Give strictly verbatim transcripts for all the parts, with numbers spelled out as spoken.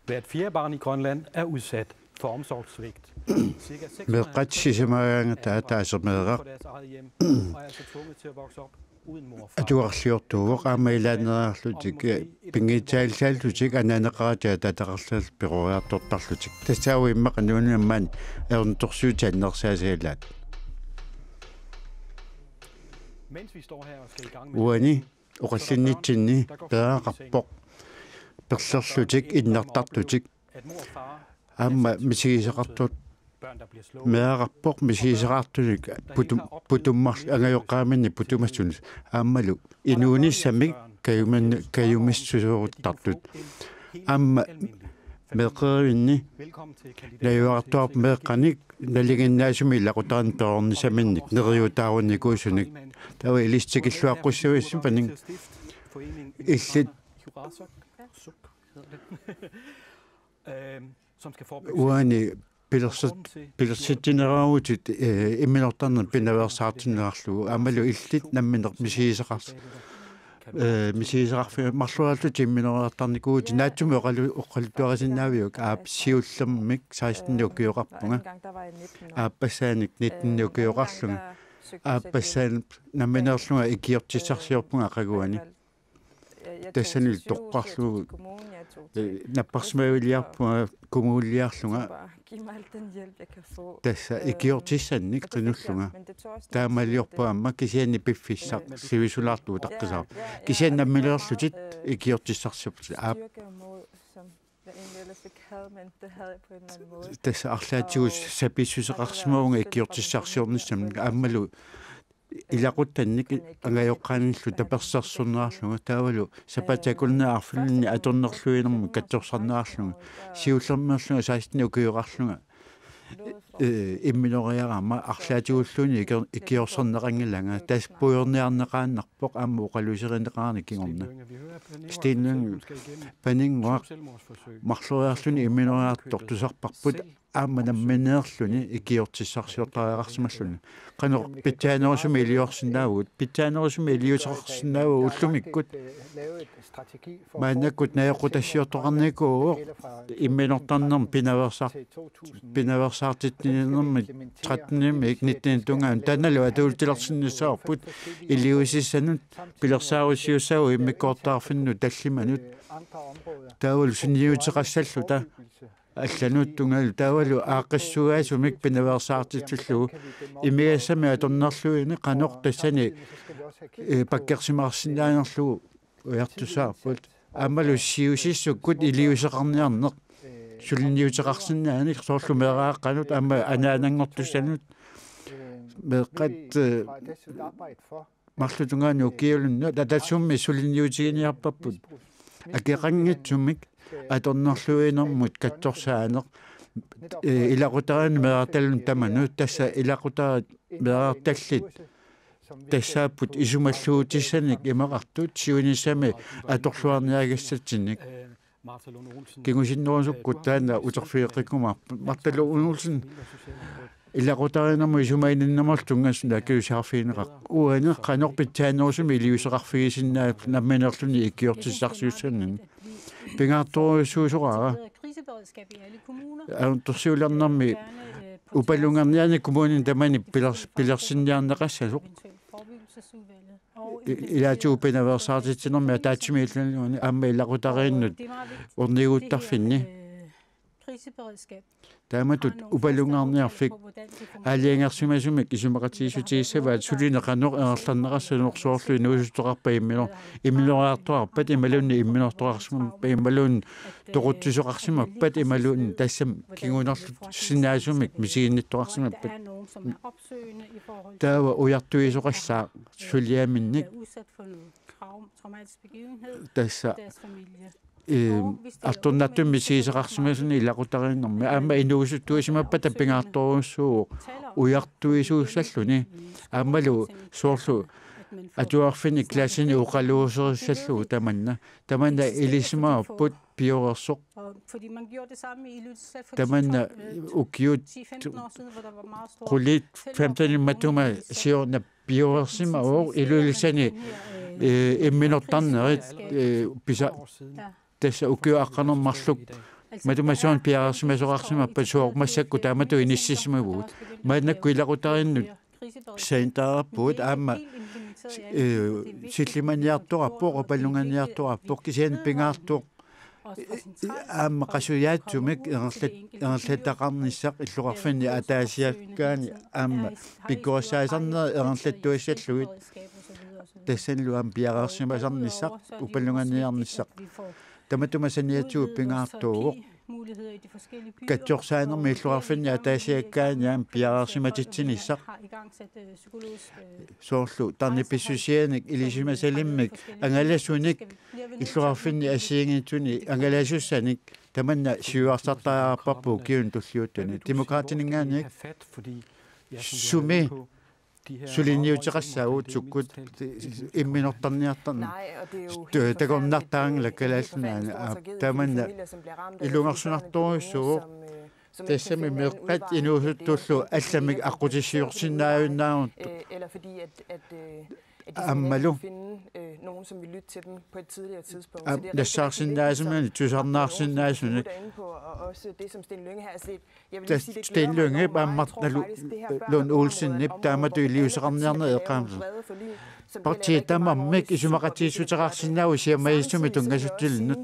Hvert fjerde barn i Grønland er udsat for omsorgssvigt. Cirka seks og halvtreds procent af børnene får ikke plads på deres eget hjem og er altså tvunget til at vokse op uden mor og far. Atugarliortuuvoq aamma ilaanneeriarlutik, pinngitsaallaallutik, anaaneqaratik ataqarlal peroriartortarlutik. Tassaavoq immaqa nuunamman ernutorsuuti annersaasialaat. Mens vi står her og skal i gang med uani oqallinnitsinni peeraqarpoq perlerlutik, innartarlutik, aamma misigisaqartut, meeraqarpoq misigisaqartunik putum-, putummarl-, angajoqqaaminni putumassunik, aammalu inuunissamik kajuman-, kajumissuseruttartut. Aamma meeqqerivinni najugaqartuarput meeqqanik nalinginnaasumik ilaqutariinnut peroornissaminnik neriuutaarunikuusunik. Taava ilissi tikilluaqqussavissimanik illit uani pilersit-, pilersitsineruvutit, eh, imminortarneq pinaveersaartinneqarlugu, aammalu illit nammineq misigisaqars-, eh, misigisaqarfi-, marloriarlutit imminoriartarnikuuvutit, naatsumik oqalu-, oqaluttuarisinnaaviuk? Aap, siullermik seksten ukioqarpunga. Aappassaanik nitten ukioqarlunga. Aappassaanik nammineerlunga ikiortissarsiorpunga aqaguani. Tassani toqqarlugu, eh, napparsimaviliarpunga kommuniliarlunga. Tassa ikiortissannik qinullunga. Taamaliorpunga aamma kisianni piffissaq sivisulaartoq utaqqisarpoq. Kisianni nammineerlutit ikiortissarsiorputit. Aap. Tassa arlaatigut sapiissuseqarsimavunga ikiortissarsiornissamut, aammalu ilaquttannik angajoqqaanillu tapersersornerarlunga, taavalu sapaatip akunneri arfininni atornerluinermut katsorsarnerarlunga, siullermeerlunga seksten ukioqarlunga, eh, imminoriarama arlaatigulluunniit iki-, ikiorserneqanngilanga, tassa puigorniarneqaannarpoq aamma oqaluuserineqarani kingorna. Steen Lynge, Paninnguaq, marloriarluni imminoriartoq tusarparput, aamma nammineerluni ikiortissarsiortariaqarsimalluni. Qanoq pitsaanerusumik iliorsinnaavugut, pitsaanerusumik iliuuseqarsinnaavugut ullumikkut. Maannakkut najoqqutassiortoqarnikuuvoq imminortarnermi pinaveersaar-, pinaveersaartitsinermi trettenimik nittenip tungaanut, taannalu atuutilersinnissavarput iliuusissanut pilersaarusiussaagut immikkoortortaqarfinnut tallimanut. Taavalu sunniuteqassalluta allanut tungaanut, taavalu aaqqissugaasumik pinaveersaartitillugu imigassamik atornerluineq qanoq tassani, eh, pakkersimaarsinnaanerlugu ujartussaavarput. Aammalu siusissukkut iliuuseqarniarneq suliniuteqarsinnaaneq, soorlu meeraaqqanut aamma anaananngortussanut, meeqqat, eh, marluk tungaanut ukiulinnut, tatassummik suliniutiginiarparput. Akeqanngitsumik atornerluinermut katsorsaaneq, eh, ilaqutariinnut meerartallutik tamanut, tassa ilaqutariit meerartallit tassaapput isumalluutissanik imaqartut siunissami atorluarniagassatsinnik. Kingusinnerusukkut taanna uterfigeqqikkumaarput. Martha Lund Olsen, ilaqutariinnermut isumaginninnermut tunngasut akiuussaarfigineqarpoq. Uani qanoq pitsaanerusumik iliuuseqarfigisinnaapput nammineerluni ikiortissarsiussannini. Pingaartorujussuusoraara. Aamma torsiulernermi upalunngorniarneq kommunini tamani pilers-, pilersinniarneqassasoq. I-, ilaatigut pinaveersaartitsinermi ataatsimiilluni aamma ilaqutariinnut orniguttarfinni. Taamatut upalunngorniarfik aalajangersimasumik isumaqatigiissutigissavaat sulineq qanoq ingerlanneqassanersoq, soorlu inuusuttoqarpat imminor-, imminoriartoqarpat imaluunniit imminortoqarsimappat imaluunniit toqutsisoqarsimappat imaluunniit tassami kingunerlusinnaasumik misiginnittoqarsimappat. Taava ujartuisoqassaaq suliaminnik. Tassa, eh, artornartumik misigisoqarsimasunik ilaqutariinnermi aamma inuusuttuisimappata pingaartorujussuuvoq ujartuisuussalluni. Aammalu soorlu atuarfinni klassini oqaluuserissallugu tamanna. Tamanna ilisimavarput pioreersoq. Tamanna ukiut qulit femtenit matuma siorna pioreersimavoq Ilulissani, eh, imminortarnerit, eh, pisa-, tassa ukiut aqqaneq marluk Matuma soorlu piareersimasoqarsimappat, soorlu massakkut taamatut inissisimavugut. Maannakkut ilaqutariinnut sanitaarpugut aamma, eh, sillimaniartorarpoq, oqapallunganiartorarpoq, kisianni pingaartoq aamma qasujaatsumik ingerlat-, ingerlattaqarnissaq illoqarfinni ataasiakkaani aamma pikkorissaasarneq ingerlattuassallugit, tassanilu aamma piareersimasarnissaq, oqapallunganiarnissaq. Tamatuma saniatigut pingaartuuvoq katsorsaanermi illoqarfinni ataasiakkaani aamma piareersimatitsinissaq. Soorlu tarnip pissusianik ilisimasalimmik angalasunik illoqarfinni assigiinngitsuni angalasussanik tamanna siuarsartariaqarparput ukiuni tulliuttuni. Demokraatininngaanniit sumi suliniuteqassaagut, sukkut imminortarniartarneq takornartaanngilaq Kalaallit Nunaanni. Tamanna ilungersunartorujussuuvoq. Tassami meeqqat inuusuttullu allamik aqqutissiorsinnaajunnaarutut. Aammalu nassaarsinnaasunik, tusarnaarsinnaasunik. Sten Lynge aammartalu Lund Olsenip taamatut iliuuseqarniarneq eqqaamavunga. Partiit tamarmik isumaqatigiissuteqarsinnaavoq siammaissumik tunngasutilinnut.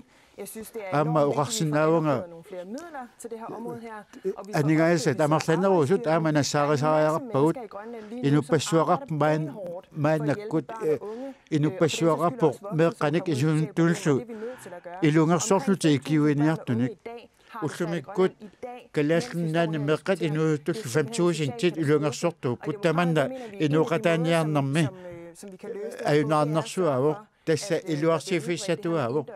Aamma oqarsinnaavunga aningaasat amerlanerusut aamma nassaarisariaqarpagut. Inuppassuaqarpoq maan-, maannakkut, eh, inuppassuaqarpoq meeqqanik inuusuttullu ilungersorlutik ikiuiniartunik. Ullumikkut Kalaallit Nunaanni meeqqat inuusuttullu fem tusindit ilungersortuupput, tamanna inooqataaniarnermi ajunaarnersuaavoq. Tassa iluarsiffissatuaavoq.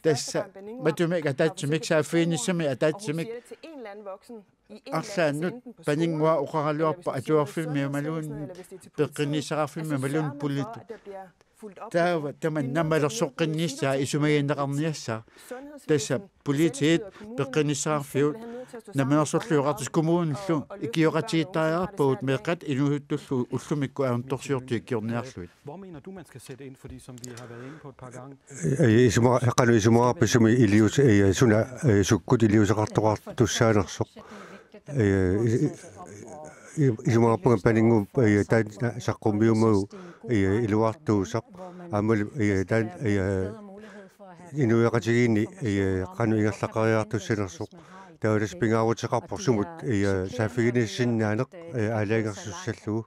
Tassa matumik ataatsimik, saaffiginissamik ataatsimik arlaannut paninnguaq oqaraluarpoq atuarfimmi imaluunniit peqqinnissaqarfimmi imaluunniit politi-. Taava tamanna malersoqqinnissaa isumagineqarniassaaq. Tassa politiit, peqqinnissaqarfiit, Namminersorlutik Oqartussat, kommunillu ikioqatigiittariaqarpagut meeqqat inuusuttullu ullumikkut ajornartorsiortut ikiorniarlugit. Hvor mener du, man skal sætte ind? Fordi som vi har været inde på et par gange, øh, isuma-, qanoq isumaqarpit sumi ilius-, øh, suna, øh, sukkut iliuuseqartoqartussaanersoq. Øh, i-, i-, isumaqarpunga paninnguup, øh, taanna saqqummiummagu, øh, iluartuusaq. Aammalu, øh, taanna, øh, inuiaqatigiinni, øh, qanoq ingerlaqqeriartussanersoq. Taava tassa pingaaruteqarpoq sumut, øh, saaffiginnissinnaaneq, øh, aalajangersussallugu.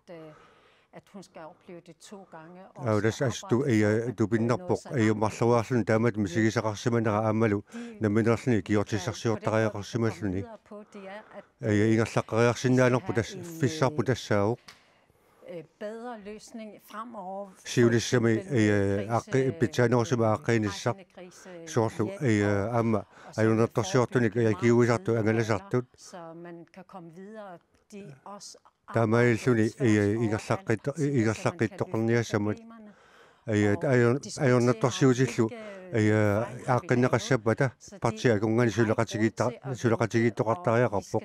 At hun skal opleve det to gange, og aula skal sasstu arbejde, øh, så at, øh, tupinnarpoq, noget så øh, langt marloriarluni taamatut misigisaqarsimanera aammalu nammineerluni ikiortissarsiortariaqarsimalluni. På, det er, at øh, ingerlaqqeriarsinnaanerput tas-, fissarput tassaavoq. Øh, bedre løsning fremover, for siunissami, eksempel, øh, øh, aqqi-, øh, pitsaanerusumik aaqqiinissaq. Soorlu, øh, aamma ajornartorsiortunik, øh, ikiuisartut angalasartut. Så man kan komme videre, de også taamaalilluni, øh, ingerlaqqitto-, ingerlaqqittoqarniassammat. Øh, ajor-, ajornartorsiutillu, øh, aaqqinneqassappata partiit akornanni suleqatigiitta-, suleqatigiittoqartariaqarpoq.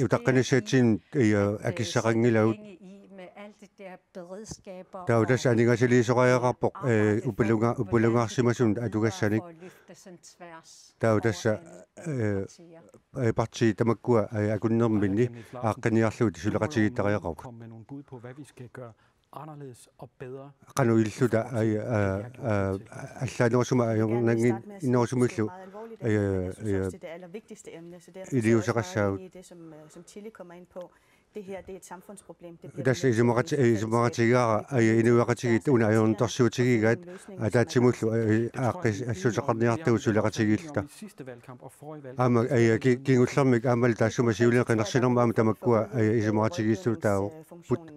Utaqqinissaatsinnut, øh, akissaqanngilagut. Taava tassa aningaasaliisoqariaqarpoq, øh, upalunga-, upalungaarsimasunut atugassanik. Taava tassa, øh, øh, partiit tamakkua, øh, akunnerminni aaqqinniarlugit suleqatigiittariaqarput. Komme med nogle bud på, hvad vi skal gøre anderledes og bedre. Qanoq illuta, øh, øh, øh, allaanerusumik ajornannginnerusumillu, øh, øh, iliuuseqassaagut. Det her, det er et samfundsproblem. Det bliver vi nødt til at løse for samfundets skyld. Tassa isumaqati-, isumaqatigaara, øh, inuiaqatigiit una ajornartorsiutigigaat ataatsimullu, øh, aaqqis-, assuteqarniartagut suleqatigiilluta. Aamma, øh, ki-, kingullermik aammalu taassuma siuliani qinersinermi aamma tamakkua, øh, isumaqatigiissutaavoq. Put-,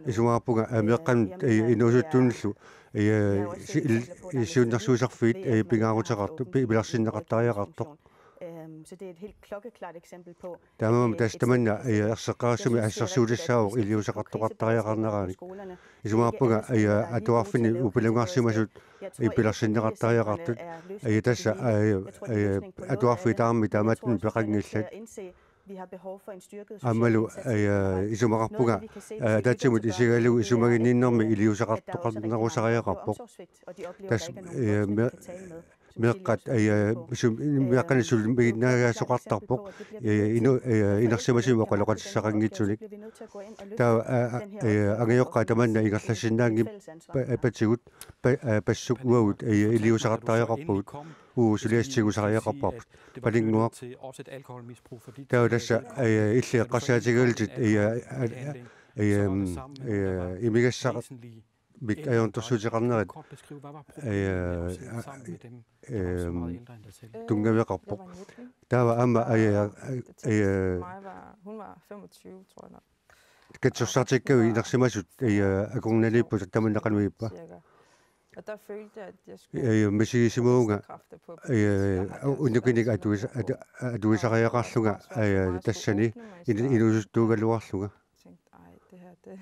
isumaqarpunga, øh, meeqqanut, øh, inuusuttunullu, øh, si-, il-, siunnersuisarfiit, øh, pingaaruteqartoq, pi-, pilersinneqartariaqartoq. Øhm, så det er et helt klokkeklart eksempel på, taamaammat tassa tamanna, øh, erseqqerissumik assersuutissaavoq iliuuseqartoqartariaqarneranik. Isumaqarpunga, øh, atuarfinni upalungaarsimasut, øh, pilersinneqartariaqartut, øh, tassa, øh, øh, atuarfiit tamarmik taamaattumik peqanngillat. Aammalu, øh, isumaqarpunga, øh, ataatsimut isigalugu isumaginninnermi iliuuseqartoqarnerusariaqarpoq. Tassa, øh, me-, meeqqat, aja, sum-, meeqqanik sullinnaasoqartarpoq, aja, inu-, aja, inersimasumik oqaloqatissaqanngitsunik. Taava, a-, a-, aja, angajoqqaat tamanna ingerlassinnaanngippa-, apatigut, pa-, a-, passup uagut, aja, iliuuseqartariaqarpagut, uagut suliassat tigusariaqarparput. Paninnguaq. Taava tassa, aja, illit eqqarsaatigalutit, aja, a-, a-, aja, aja, imigassaq mik ajornartorsiuteqarnerit, øh, øh, tunngaveqarpoq. Taava aamma, øh, øh, Mig var, hun var femogtyve, tror jeg nok. Katsorsartikkavit inersimasut, øh, akornanniippoq tamanna qanoq ippa. Cirka. Og der følte jeg, at jeg skulle Øh, misigisimavunga, kræfter på. øh, unnukinik atuisa-, atu-, atuisariaqarlunga, øh, tassani in-, inuusuttuugaluarlunga. Tænkte, ej, det her, det...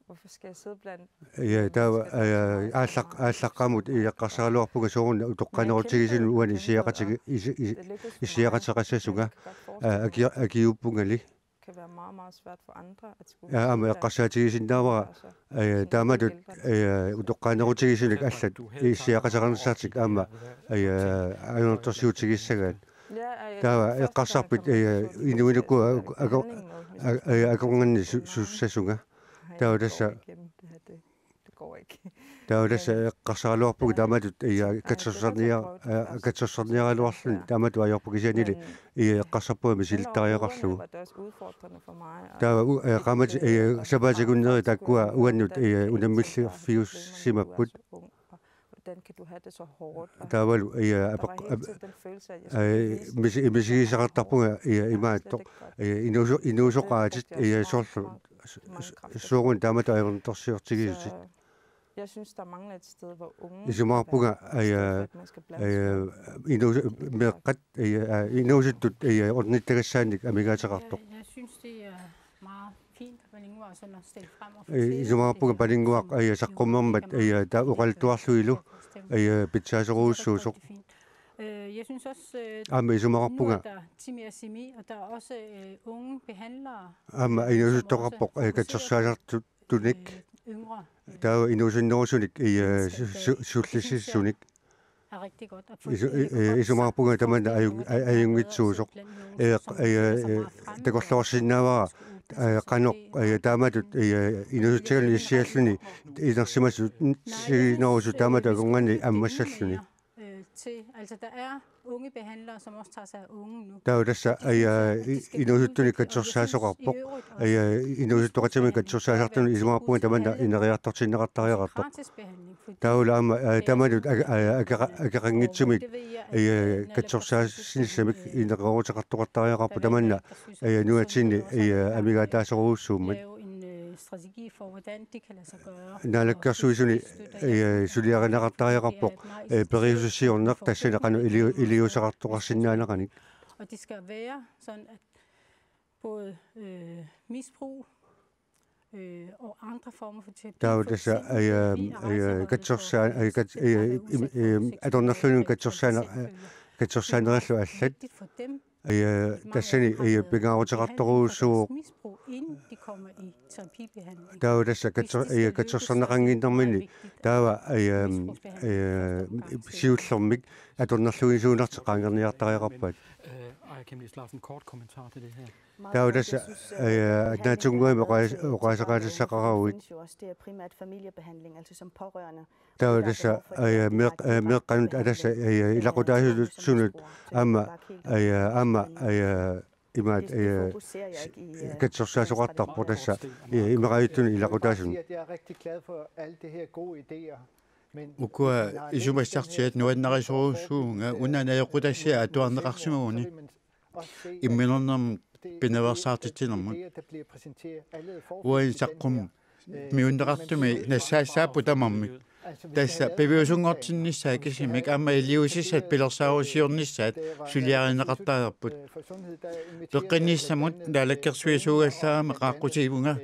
Hvorfor skal jeg sidde blandt... Ja, taava, øh, aallaq-, aallaqqaammut eqqarsaraluarpunga soorunami utoqqaanerutigisunut uani issiaqatigi-, isi-, isi-, issiaqateqassasunga, øh, aki-, akiuuppungali. Kan være meget, meget svært for andre at skulle... Ja, aamma eqqarsaatigisinnaavara, øh, taamatut, øh, utoqqaanerutigisunik allat issiaqateqarnissartik aamma, øh, ajornartorsiutigissagaat. Taava eqqarsarpit, øh, inuinuku ak-, ako-, ak-, øh, akornanni su-, sussasunga. Taava tassa, Det her, det, det går ikke. Taava tassa eqqarsaraluarpunga taamatut, øh, katsorsarnia-, øh, katsorsarniaraluarluni taamatut ajorpoq kisiannili, øh, eqqarsarpunga misilittariaqarlugu. Taava u-, øh, qaammat, øh, sapaatip akunneri taakkua uannut, øh, unammillerfiussimapput. Hvordan kan du have det så hårdt? Taavalu, øh, apeq-, ap-, Den følelse, at øh, misi-, misigisaqartarpunga, øh, imaattoq, øh, inuuso-, inuusoqaatit, øh, soorlu, s-, s-, soorunami taamatut ajornartorsiortigisutit. Jeg synes, der mangler et sted, hvor unge Isumaqarpunga, øh, øh, inuus-, meeqqat, øh, øh, inuusuttut, øh, ornittagassaannik amigaateqartoq. Jeg, jeg synes, det er meget fint, at man indgår sådan at stille frem og Øh, fortælle, isumaqarpunga paninnguaq, øh, saqqummermat, øh, taava oqaluttuarluilu, øh, pitsaasorujussuusoq. Øh, jeg synes også, øh, Aamma nu isumaqarpunga, er der Timi og Simi, og der er også øh, unge behandlere, aamma inuusuttoqarpoq, øh, katsorsaasartunik. Yngre Taava inuusunnerusunik, øh, su-, su-, sullissisunik. Er rigtig godt at få Isu-, øh, øh, isumaqarpunga tamanna ajun-, aj-, ajunngitsuusoq. Øh, øh, øh, takorloorsinnaavara, øh, qanoq, øh, taamatut, øh, inuusutsigaluni issialluni inersimasut siginerusut taamatut akornanni ammassalluni. Øh, til. Altså, der er unge behandlere, som også tager sig af unge nu. Taava tassa, øh, i-, inuusuttunik katsorsaasoqarpoq. Øh, inuusuttoqatiminnik katsorsaasartunut isumaqarpunga tamanna ineriartortinneqartariaqartoq. Taavalu aamma, øh, taamatut ake-, øh, akeqa-, akeqanngitsumik, øh, katsorsaassinissaminik ineqartoqartariaqarpoq tamanna, øh, nunatsinni, øh, amigaataasorujussuummat. Lave en øh, strategi for, hvordan det kan lade sig gøre. Naalakkersuisuni, øh, suliarineqartariaqarpoq, øh, periuseq siorna tassani qanoq iliu-, iliuuseqartoqarsinnaaneqanik. Og det skal være sådan, at både øh, misbrug øh, og andre former for terapi, Taava for tassa, eksempel øh, terapi af øh, rejseholdet, katsorsaa-, for øh, kat-, øh, eksempel im-, at være øh, udsat for atornerluinnaq seksuelle katsorsaana-, tilfælde. katsorsaanerallu allat. Vigtigt for dem, Øh, tassani, øh, pingaaruteqartorujussuuvoq. Misbrug, inden de kommer i terapibehand. Taava tassa katso-, øh, katsorsarneqannginnerminni taava, øh, øh, siullermik atornerlugisuunartik qaangerniartariaqarpaat. Øh, Aaja Chemnitz Larsen, kort kommentar til det her. Taava tassa, øh, naatsunnguamik oqaas-, oqaaseqaatissaqaruit. Det findes jo også, det er primært familiebehandling, altså som pårørende. Taava tassa, øh, meeq-, øh, meeqqanut atassa, øh, ilaqutaasunut aamma, øh, aamma, øh, imaat, øh, katsorsaasoqartarpoq tassa, øh, imerajuttunut ilaqutaasunut. Jeg er rigtig glad for alle de her gode idéer. Ukua isumassartiat nuannarisorujussuuvunga, una najoqqutassiaq atuarneqarsimaguni. Imminornermut pinaveersaartitsinermut. Uani saqqummiunneqartumi nassaassaapput tamarmik. Tassa piviusunngortinnissaat kisimik aamma iliuusissat pilersaarusiornissaat suliarineqartariaqarput. Peqqinnissamut naalakkersuisuugallarama qaaqqutigivunga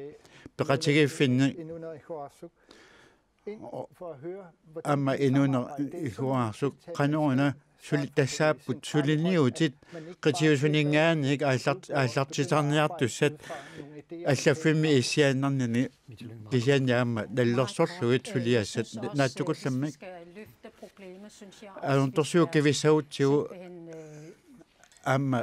peqatigiiffinni. Aamma inuuneq ihuarsuk qanoruna suli tassaapput suliniutit qitiusuninngaanniit aallar-, aallartitsiniartussat allaffimmi issiaannarnini kisianni aamma nallersorlugit suliassat naatsukullammik. Ajornartorsiut kivissagutsigu aamma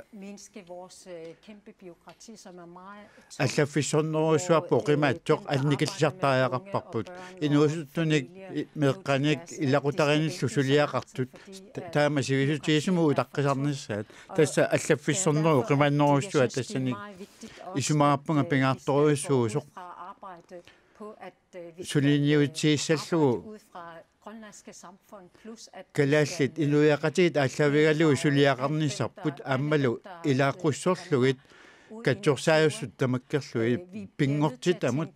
allaffissornerujussuarput oqimaatsoq annikillisartariaqarparput. Inuusuttunik meeqqanik ilaqutariinnillu suliaqartut taama sivisutigisumik utaqqisarnissaat. Tassa allaffissornerup oqimaannerujussuaq tassani isumaqarpunga pingaartorujussuusoq suliniutigissallugu kalaallit inuiaqatigiit aallaavigalugu suliaqarnissarput aammalu ilaaqqussorlugit katsorsaajussut tamakkerlugit pinngortitamut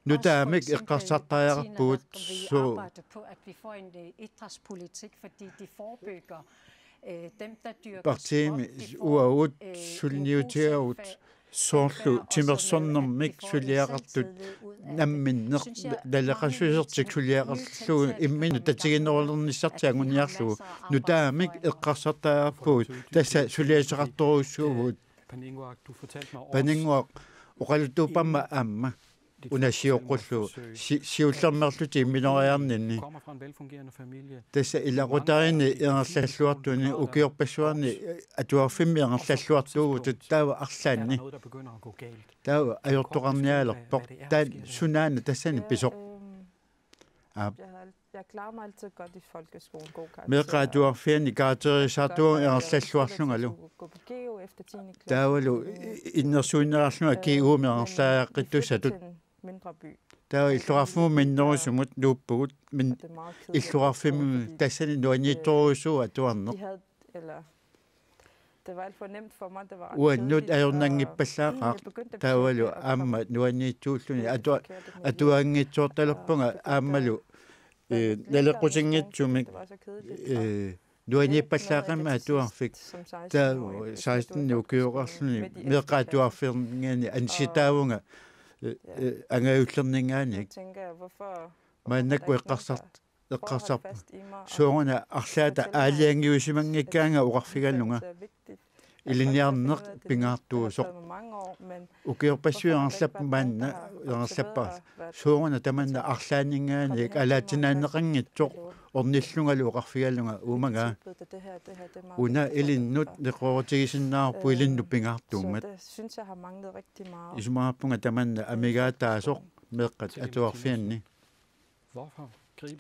nutaamik eqqarsartariaqarpugut suu partiimi uagut suliniutigaavut soorlu timersornermik suliaqartut namminneq naleqassusertik suliaqarlugu imminut tatiginerulernissartik anguniarlugu nutaamik eqqarsartariaqarpugut tassa suliassaqartorujussuuvugut. Paninnguaq oqaluttuuppamma aamma una sioqqullugu siullermeerlutik imminoriarninni. Tassa ilaqutariinni ingerlalluartuni ukiorpassuarni atuarfimmi ingerlalluartuuvugut taava arlaanni taava ajortoqarnialerpoq taanna sunaana tassani pisoq. Aap. Meeqqat atuarfianni karakterisaartuuvunga ingerlalluarlungalu taavalu innersuunnerarlunga GU-mi ingerlariaqqittussatut. Taava illoqarfimmut minnerusumut nuuppugut, men illoqarfimmut tassani nuanniitsorujussuuvoq atuarneq. Uannut ajornanngippallaaqaaq taavalu aamma nuanniitsuulluni atuaanngitsoortalerpunga aammalu naleqqutinngitsumik nuanniippallaaqimmat atuarfik taava seksten ukioqarluni meeqqat atuarfianni ansitaavunga angajullerninngaanniit. Maannakkut eqqarsart eqqarsarpunga sooruna arlaata aalajangiusimanngikkaanga oqarfigalunga ilinniarneq pingaartuusoq. Ukiorpassuit ingerlapput maanna ingerlapparput sooruna tamanna arlaanninngaanniit alaatsinaanneqanngitsoq ornillungalu oqarfigalunga uumanga una ilinnut neqeroorutigisinnaavarput ilinnut pingaartuummat. Isumaqarpunga tamanna amigaataasoq meeqqat atuarfianni.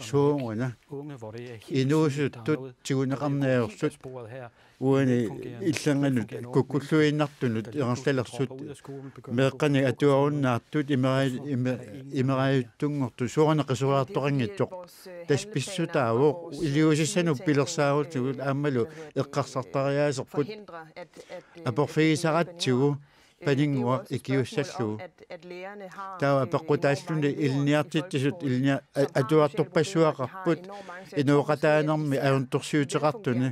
Sooruna inuusuttut tiguneqarneq ajortut uani illerngannut kukkulluinnartunut ingerlalersut meeqqanik atuarunnaartut imeraajuttunngortut sooruna qisuariartoqanngitsoq tassa pissutaavoq iliuusissanut pilersaarutigut aammalu eqqarsartariaaserput aporfigisaratsigu paninnguaq ikiussallugu. Taava apeqqutaalluni ilinniartitsisut atuartorpassuaqarput inooqataanermi ajornartorsiuteqartuni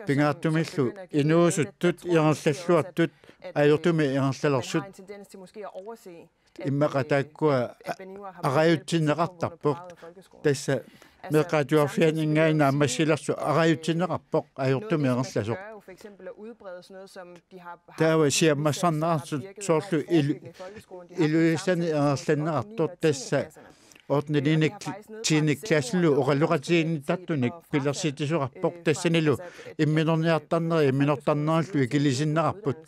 pingaartumillu inuusuttut ingerlalluartut ajortumik ingerlalersut. Immaqa taakkua arajutsinneqartarpoq. Tassa meeqqat atuarfianninngaanniit naammassilersut arajutsinneqarpoq ajortumik ingerlasoq. Taava siammassarneqartut soorlu ilulissanik ingerlanneqartoq tassa ottende tiende klassilu oqaloqatiginnittartunik pilersitsisoqarpoq tassanilu imminorniartarneri imminortarnerillu ikilisinneqarput.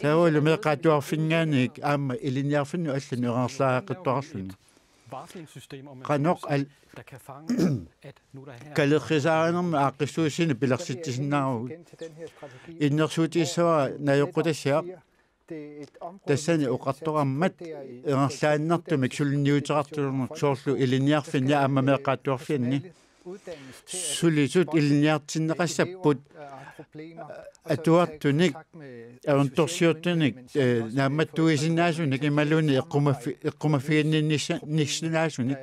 Taavalu meeqqat atuarfinngaanniit aamma ilinniarfinnut allanut ingerlariaqqittoqarluni. Qanoq al kalerrisaarinermi aaqqissuussineq pilersitsisinnaavugut. Innersuutigissavara najoqqutassiaq tassani oqartoqarmat ingerlaannartumik suliniuteqartulerneq soorlu ilinniarfinni aamma meeqqat atuarfianni. Sulisut ilinniartinneqassapput atuartunik ajornartorsiortunik naammattuisinnaasunik imaluunniit eqqumaffiginninnissinnaasunik.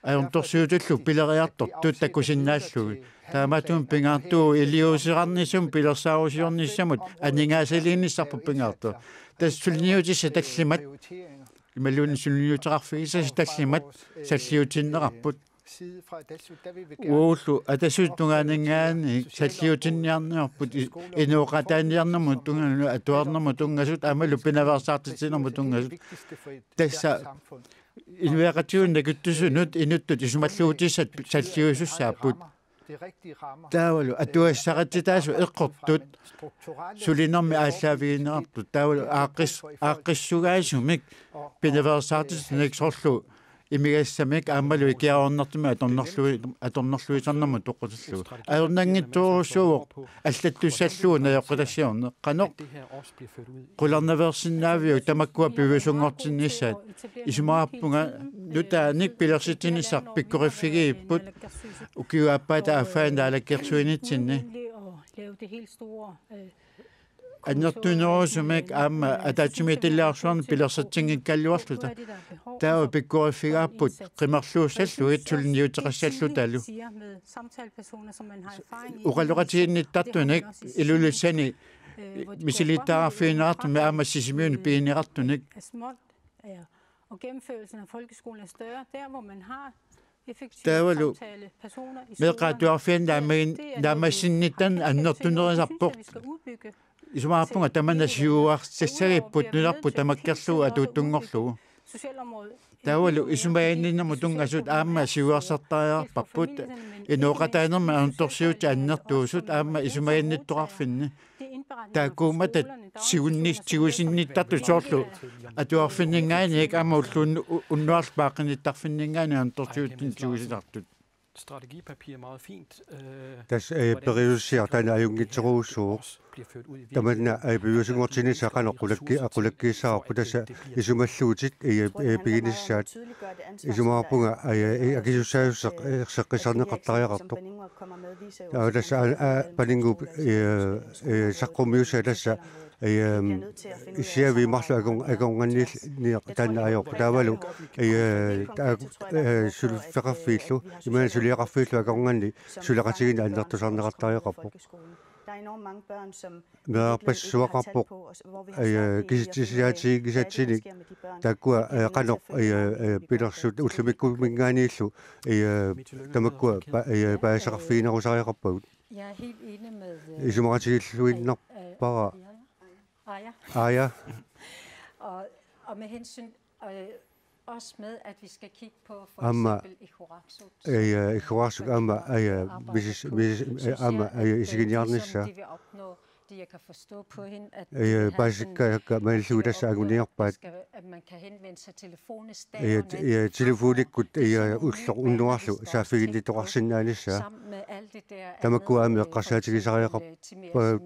Ajornartorsiutullu pileriartortut takusinnaallugit. Taamaattumik pingaartuuvoq iliuuseqarnissaq pilersaarusiornissamut aningaasaliinissarput pingaartoq. Tassa suliniutissat tallimat imaluunniit suliniuteqarfigisassat tallimat salliutinneqarput. Uagullu Atassutip tungaaninngaanniit salliutinniarniarput inooqataaniarnermut tunngasut atuarnermut tunngasut aammalu pinaveersaartitsinermut tunngasut. Tassa Inuiaqatigiinnut nakittusunut inuttut isumalluutissat salliusussaapput. Taavalu atugassaqartitaasut eqqortut sulinermi aallaavigineqartut. Taavalu aaqqis-, aaqqissugaasumik pinaveersaartitanik soorlu imigassamik aammalu ikiaroornartumik atornerlui-, atornerluisarnermut toqutillugu. Ajornanngitsorujussuuvoq allattussallugu najoqqutassiorneq. Qanoq qularnaveersinnaaviuk tamakkua piviusunngortinnissaat? Isumaqarpunga nutaanik pilersitsinissaq pikkoriffigigipput ukiup aappaata affaa naalakkersuinitsinni. Annertunerusumik aamma ataatsimiititaliarsuarnik pilersitsinngikkaluarluta. Taava pikkoriffigaarput qimerluussallugit suliniuteqassallutalu. Oqaloqatiginnittartunik Ilulissani misilittagarfigineqartumik aamma Sisimiuni pigineqartunik. Taavalu meeqqat atuarfianni naammassinnittarneq annertunerisarpoq. Isumaqarpunga tamanna siuarsassagipput nunarput tamakkerlugu atuuttunngorlugu. Taavalu isumaginninnermut tunngasut aamma siuarsartariaqarparput. Inooqataanermi annertusiutit annertuusut aamma isumaginnittoqarfinni. Taakkuummata siunni-, siusinnittartut soorlu atuarfinninngaanniit aamma ulluunnu-, unnuarlu paaqqinittarfinninngaanniit annertusiutit siusinartut. Strategipapir er meget fint. Øh, tassa, øh, periusiaq taanna ajunngitsorujussuuvoq. Tamanna, øh, piviusunngortinnissaa qanoq qulakki-, qulakkiissavarput tassa isumalluutit, øh, øh, piginissaat. Isumaqarpunga, øh, øh, akisussaasoq, øh, seqqissarneqartariaqartoq. Taava tassa, øh, øh, Paninnguup, øh, øh, saqqummiussaa tassa, øh, issiavik marluk akor-, akornanniit taanna ajorpoq. Taavalu, øh, ta-, øh, suliffeqarfiillu, imaluunniit suliaqarfiillu akornanni suleqatigiinneq annertusarneqartariaqarpoq. Meerarpassuaqarpoq, øh, kisitsisaatigisatsinik taakkua, øh, qanoq, øh, øh, pilersut ullumikkuminngaanniillu, øh, tamakkua pa-, øh, paasisaqarfiginerusariaqarpagut. Jeg er helt enig med, øh, isumaqatigilluinnarpara. Aaja. Aaja. Og, og med hensyn, øh, også med, at vi skal kigge på for aamma, eksempel Iqoraqsuup, øh, øh, Iqoraqsuup aamma, øh, misis-, misis-, øh, aamma, øh, isiginiarnissaa. Det vi opnår, det jeg kan forstå på hende, at, øh, det vil have en, paasikkaakka malillugit tassa anguniarpaat. Skal, at man kan henvende sig telefonisk, øh, øh, telefonikkut, øh, ulloq unnuarlu saaffiginnittoqarsinnaanissaa. Sammen med alt det der, tamakkua aamma eqqarsaatigisariaqarpagut.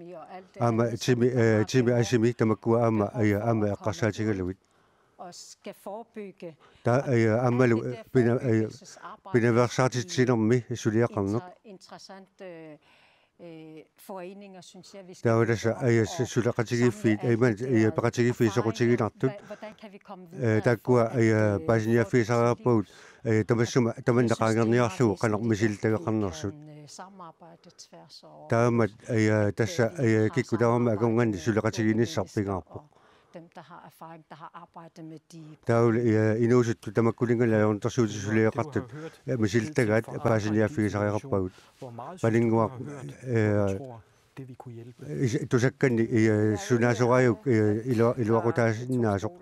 Aamma timi, øh, timi asimi tamakkua aamma, øh, aamma eqqarsaatigalugit. Og skal forebygge. Taava, øh, aammalu, øh, pina-, øh, pinaveersaartitsinermi suliaqarneq. Interessant, øh, øh, foreninger, synes jeg, vi skal. Taava tassa, øh, su-, suleqatigiiffiit, øh, imaluunniit, øh, peqatigiiffiit soqutiginartut. Hvordan kan vi komme videre? Øh, taakkua, øh, paasiniaaffigisariaqarpagut, øh, tamassuma, tamanna qaangerniarlugu qanoq misilittagaqarnersut. Taamaammat, øh, tassa, øh, kikkut tamarmik akornanni suleqatigiinnissaq pingaarpoq. Dem, der har erfaring, der har arbejdet med de. Taavalu, øh, inuusuttut tamakkuninnga ajornartorsiutit suliaqartut, øh, misilittagaat paasiniaaffigisariaqarpagut. Paninnguaq, øh, is-, tusakkanni, øh, sunaasoraajuk, øh, ilu-, iluaqutaasinnaasoq.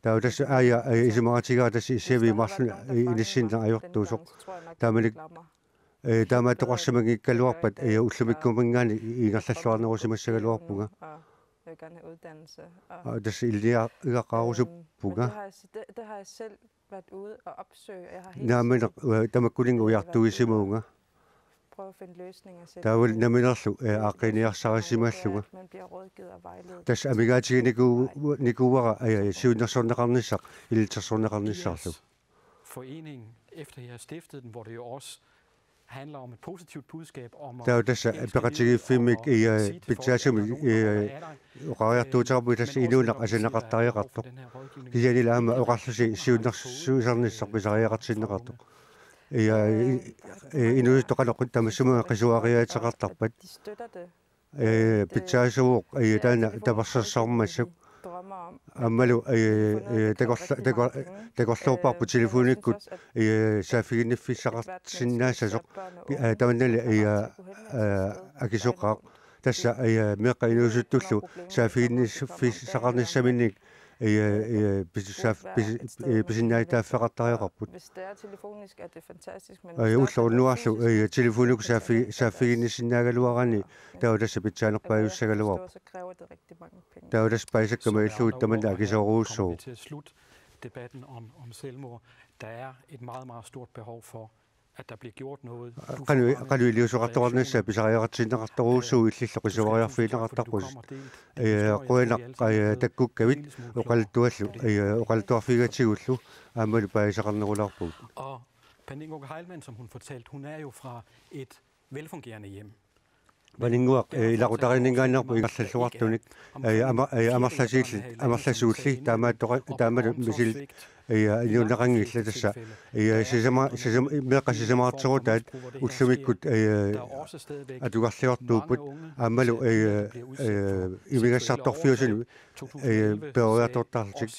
Taava tassa Aaja, øh, isumaqatigaara tassa issiavik marluk, øh, inissinnut ajortuusoq. Taamani, øh, taamaattoqarsimanngikkaluarpat, øh, ullumikkuminngaanniit ingerlalluarnerusimassagaluarpunga. Aa, tassa ilinniagaqarusuppunga. Naammaneq, øh, tamakkuninnga ujartuisimavunga. Taavalu namminerlu, øh, aaqqiniarsarisimallunga. Tassa amigaatiginikuuara, øh, siunnersorneqarnissaq ilitsersorneqarnissarlu. Foreningen, efter I har stiftet den, hvor det jo også handler om et positivt budskab om at elske livet og sige til folk, at der er nogen, der er der. Taava tassa peqatigiiffimmik, øh, pitsaasumik, øh, oqariartuuteqarpoq tassa inuuneq asanneqartariaqartoq. Kisiannili aamma oqarlusi siunnersuisarnissaq pisariaqartinneqartoq. Ja, øh, inuusuttut qanoq tamassumaga qisuariaateqartarpat. Øh, pitsaasuuvoq, øh, taanna tapersersormassuk. Aammalu, øh, øh, takorla-, takor-, takorloorparput telefonikkut, øh, saaffiginniffissaqarsinnaassasoq. Øh, tamannali, øh, øh, akisoqaaq. Tassa, øh, meeqqat inuusuttullu saaffiginniffissaqarnissaminnik, Ee, ee, pisussaaf-, pisi-, ee, pisinnaatitaaffeqartariaqarput. Hvis det er telefonisk, er det fantastisk, men... Ee, ulloq unnuarlu, ee, telefonikkut saaffi-, saaffiginnissinnaagaluaraanni taava tassa pitsaanerpaajussagaluarpoq. Så kræver det rigtig mange penge. Taava tassa paasisakka majullugit tamanna akisoorujussuuvoq. Til at slutte debatten om, om selvmord. Der er et meget, meget stort behov for, at der bliver gjort noget. Qanoq, qanoq iliuuseqartoqarnissaa pisariaqartinneqartorujussuuvoq, illillu qisuariarfigineqartarpusi. Ee, qujanaq, ee, takkukkavit oqaluttuallu, ee, oqaluttuarfigigatsigullu aammalu paasisaqarnerulaarpugut. Og Pernille Heilmann, som hun fortalte, hun er jo fra et velfungerende hjem. Pernille, ee, ilaqutariinninngaanneerpoq ingerlalluartunik, ee, ama-, ee, amerlasuulli, amerlasuulli, taamaattoqa-, taamalu misilit, ee, inuuneqanngillat tassa, ee, sisama-, sisam-, meeqqat sisamarterutaat ullumikkut, ee, atugarliortuupput, aammalu, ee, ee, imigassartorfiusuni, ee, peroriartortarlutik.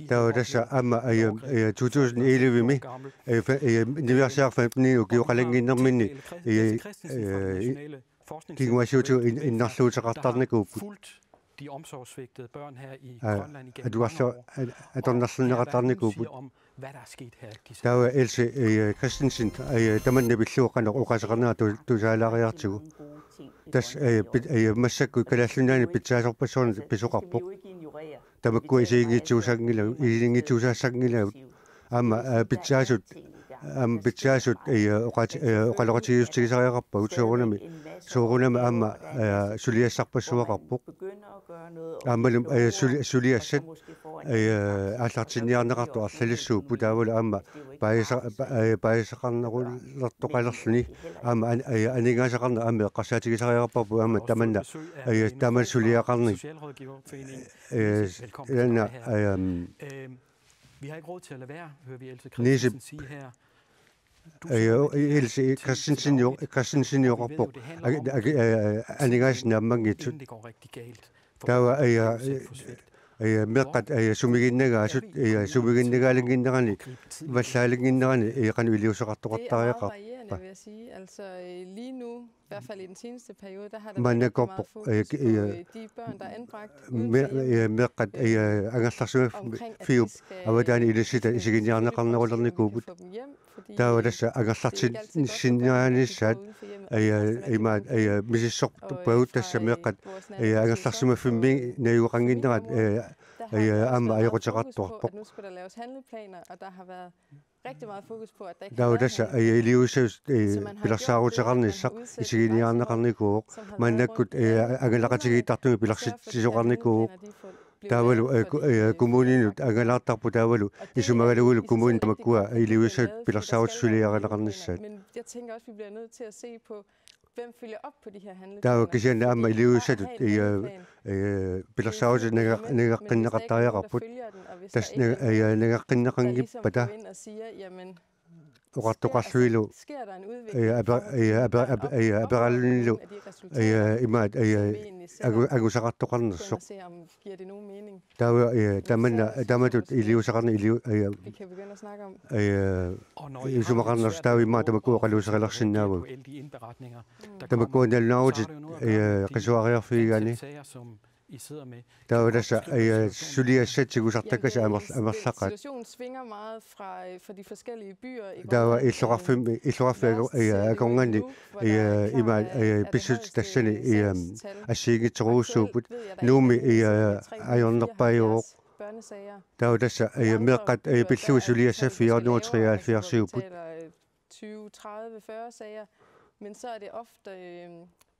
Taava tassa aamma, ee, ee, to tusind elleve-mi, ee, fe-, ee, niviarsiarfik ni ukioqalannginnerminni, ee, ee, kinguaassiuutigut in-, innarluuteqartarnikuupput. Aa, atugarlu-, at-, atornerlunneqartarnikuupput. Taava Else, ee, Christensen, ee, tamanna pillugu qanoq oqaaseqarnera tu-, tusaalaariartigu. Tassa, ee, pit-, ee, massakkut Kalaallit Nunaanni pitsaasorpassuarnik pisoqarpoq. Tamakkua isiginngitsuusaanngilagut, isiginngitsuusaassanngilagut. Aamma, ee, pitsaasut, aamma pitsaasut, ee, oqaat-, ee, oqaloqatigiissutigisariaqarpagut soorunami, soorunami aamma, ee, suliassarpassuaqarpoq. Aammalu, ee, suli-, suliassat, ee, aallartinniarneqartut arlalissuupput taavalu aamma paasisa-, pa-, ee, paasisaqarnerulertoqalerluni aamma an-, ee, aningaasaqarneq aamma eqqarsaatigisariaqarparput aamma tamanna, ee, tamanna suliaqarneq. Ee, s-, taanna, ee, Vi har ikke råd til at lade være, hører vi Else Christensen sige her. Else Christensen jo-, Christensen jo oqarpoq. Ag-, ag-, ee, aningaasat naammanngitsut. Inden det går rigtig galt. Taava, ee, ee, meeqqat, ee, sumiginnagaasut, ee, sumiginnagaalinnginnerani, vallaalinnginnerani, ee, qanoq iliuuseqartoqartariaqarpa? Det er meget varierende, vil jeg sige. Altså, øh, lige nu, i hvert fald i den seneste periode, der har der været rigtig meget fokus på, øh, de børn, der er anbragt uden for hjemmet. Maannakkut, øh, me-, meeqqat, øh, angerlarsimaffiup avataani ilissitai isiginiarneqarnerulernikuupput. Taava tassa angerlartissinnaanissaat, øh, imaat, øh, misissorpagut tassa meeqqat, øh, angerlarsimaffimmi najugaqannginnerat, øh, øh, aamma ajoquteqartuarpoq. Taava tassa, øh, iliuusissat, øh, pilersaaruteqarnissaq isiginiarneqarnikuuvoq. Maannakkut, øh, angalaqatigiittartumik pilersitsisoqarnikuuvoq. Taavalu, øh, ku-, øh, kommuninut angalaartarput taavalu isumagalugulu kommunit tamakkua iliuusissat pilersaarutit suliarineqarnissaat. Taava kisianni aamma iliuusissatut, øh, øh, pilersaarutit nanga-, nangeqqinneqartariaqarput. Tassa nanga-, øh, nangeqqinneqanngippata oqartoqarlunilu, øh, ape-, øh, ape-, ape-, øh, aperalunilu, øh, imaat, øh, angu-, angusaqartoqarnersoq. Taava, øh, tamanna, taamatut iliuuseqarneq iliu-, øh, øh, isumaqarnersoq taava immaqa tamakku oqaluuserilersinnaavagut. Tamakkua nalunaarutit, øh, qisuariarfigigaanni. Taava tassa, øh, suliassat tigusartakkasi amer-, amerlaqaat. Taava illoqarfimmi, illoqarfik ako-, øh, akornanni, øh, imaat, øh, pissutsit tassani, øh, assigiinngitsorujussuupput. Nuummi, øh, ajornerpaajuvoq. Taava tassa, øh, meeqqat, øh, pillugit suliassat fire hundrede og treoghalvfjerds-iupput. Tyve, tredive, fyrre sager, men så er det ofte, øh,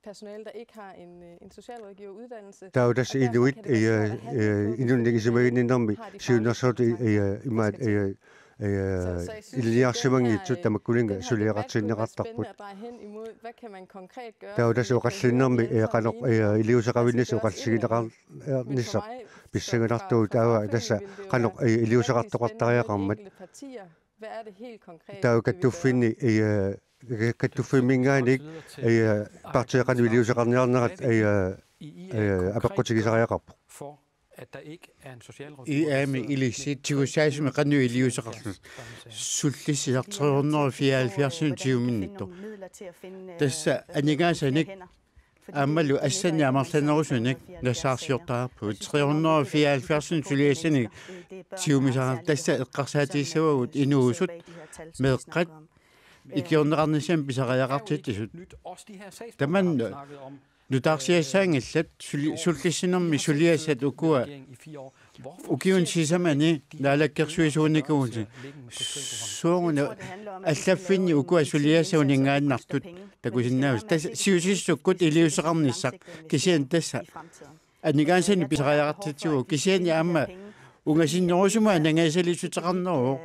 personale, der ikke har en, øh, en socialrådgiveruddannelse. Taava tassa inuit, øh, øh, inunnik isumaginninnermi siunnersuut, øh, imaat, øh, øh, ilinniarsimanngitsut tamakkuninnga suliaqartinneqartarput. Taava tassa oqallinnermi, øh, qanoq, øh, iliuuseqavinnissaa oqallisigineqar-, nissaq pissanganartuuvoq taava tassa qanoq, øh, iliuuseqartoqartariaqarmat. Taava kattuffinni, øh, ka-, kattuffimminngaanniit, øh, partiit qanoq iliuuseqarniarnerat, øh, øh, apeqqutigisariaqarpoq. I A M-i ilissi tigussaasumik qanoq iliuuseqarluni. Sullissisartoq tre hundrede og fireoghalvfjerds tiguminnittoq. Tassa aningaasanik Aammalu assannik amerlanerusunik nassaarsiortariaqarpugut. Tre hundrede og fireoghalvfjerds suliassanik siumisaqarpugut, tassa eqqarsaatigissavagut inuusut meeqqat ikiorneqarnissamik pisariaqartitsisut. Tamanna nutaarsiassaanngillat, suli-, sullissinermi suliassat ukua ukiuni sisamani naalakkersuisuunikuuvugut. Sooruna allaffinni ukua suliassat uninngaannartut takusinnaavusi. Tassa siusissukkut iliuuseqarnissaq, kisianni tassa aningaasanik pisariaqartitsivugut, kisianni aamma ungasinnerusumik anangaasaliissuteqarneruvoq,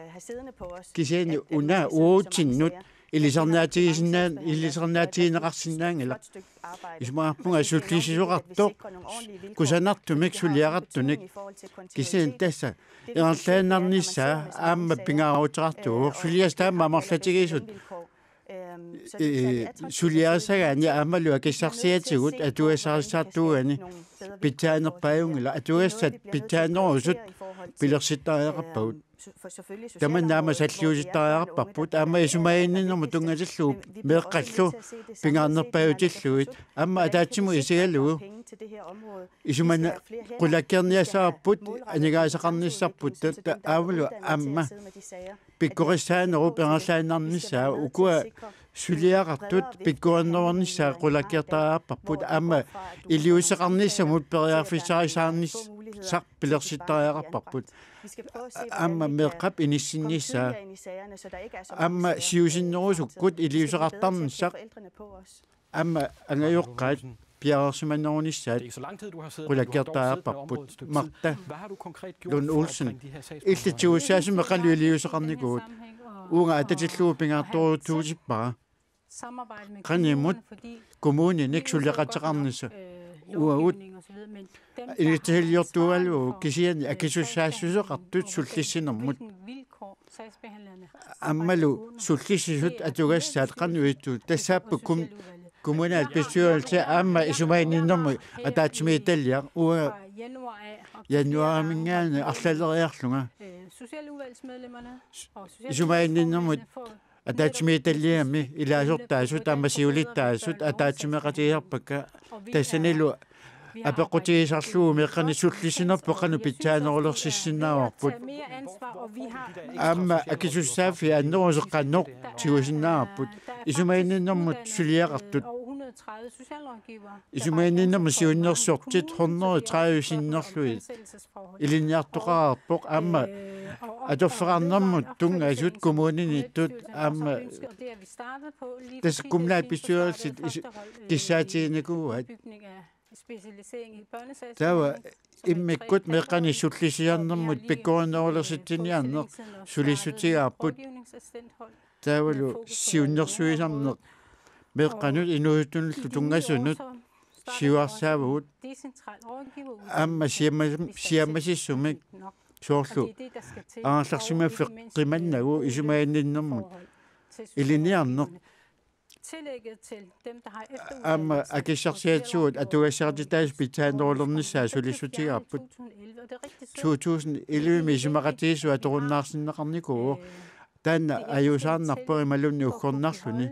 kisianni una uatsinnut ilisarnaatigisinnaan-, ilisarnaatigineqarsinnaanngilaq. Isumaqarpunga sullissisoqartoq kusanartumik suliaqartunik, kisianni tassa ingerlaannarnissaa aamma pingaaruteqartuuvoq, suliassat aamma amerlatigisut, ee, suliarissagaanni aammalu akissarsiatigut atugassarissaartuugaanni pitsaanerpaajunngilaq, atugassat pitsaanerusut pilersittariaqarpagut. Tamanna aamma salliutsittariaqarparput, aamma isumaginninnermut tunngatillugu meeqqallu pingaarnerpaajutillugit, aamma ataatsimut isigalugu isumani qulakkeerniassavarput, aningaasaqarnissarput, taava aammalu aamma pikkorissaanerup ingerlaannarnissaa, ukua suliaqartut pikkorinnerunnissaat qulakkeertariaqarparput, aamma iliuuseqarnissamut periarfissarissaarnissaq pilersittariaqarparput. Aamma meeqqap inissinnissaa. Aamma siusinnerusukkut iliuuseqartarnissaq. Aamma angajoqqaat piareersimanerunissaat qulakkeertariaqarparput. Marta Lund Olsen. Illit tigussaasumik qanoq iliuuseqarnikuuit? Uunga atatillugu pingaartorujussuutippara. Qanimut kommuninik suleqateqarnissaq? Uagut iliuuseqartaraluarput, kisianni akisussaassuseqartut sullissinermut. Aammalu sullissisut atugassaat qanoq ittuut? Tassaapput kom-, kommunalbestyrelse aamma isumaginninnermut ataatsimiititaliaq. Uanga januaarimiinngaanniit arlaleriarlunga isumaginninnermut ataatsimiititaliami ilaasortaasut aamma siulittaasut ataatsimeeqatigisarpakka, tassanilu apeqqutigisarlugu meeqqanik sullissinerput qanoq pitsaanerulersissinnaavarput. Aamma akisussaaffiit annerusut qanoq tigusinnaavarput? Isumaginninnermut suliaqartut, isumaginninnermut siunnersortit hundrede tredive sinnerlugit ilinniartoqareerpoq, aamma atorfeqarnermut tunngasut kommuniniittut, aamma tassa kommunalbestyrelsit is-, kissaatiginikuuaat. Taava immikkut meeqqanik sullissiniarnermut pikkorinnerulersitsiniarneq sulissutigaarput. Taavalu siunnersuisarneq meeqqanut inuusuttunullu tunngasunut siuarsaavugut. Aamma siamma-, siammasissumik soorlu angerlarsimaffik qimannagu isumaginninnermut ilinniarneq. Aamma akissarsiatigut atugassarititaasut pitsaanerulernissaat sulissutigaarput. To tusind elleve-mi isumaqatigiissut atorunnaarsinneqarnikuuvoq. Taanna ajuusaarnarpoq imaluunniit uggornarluni.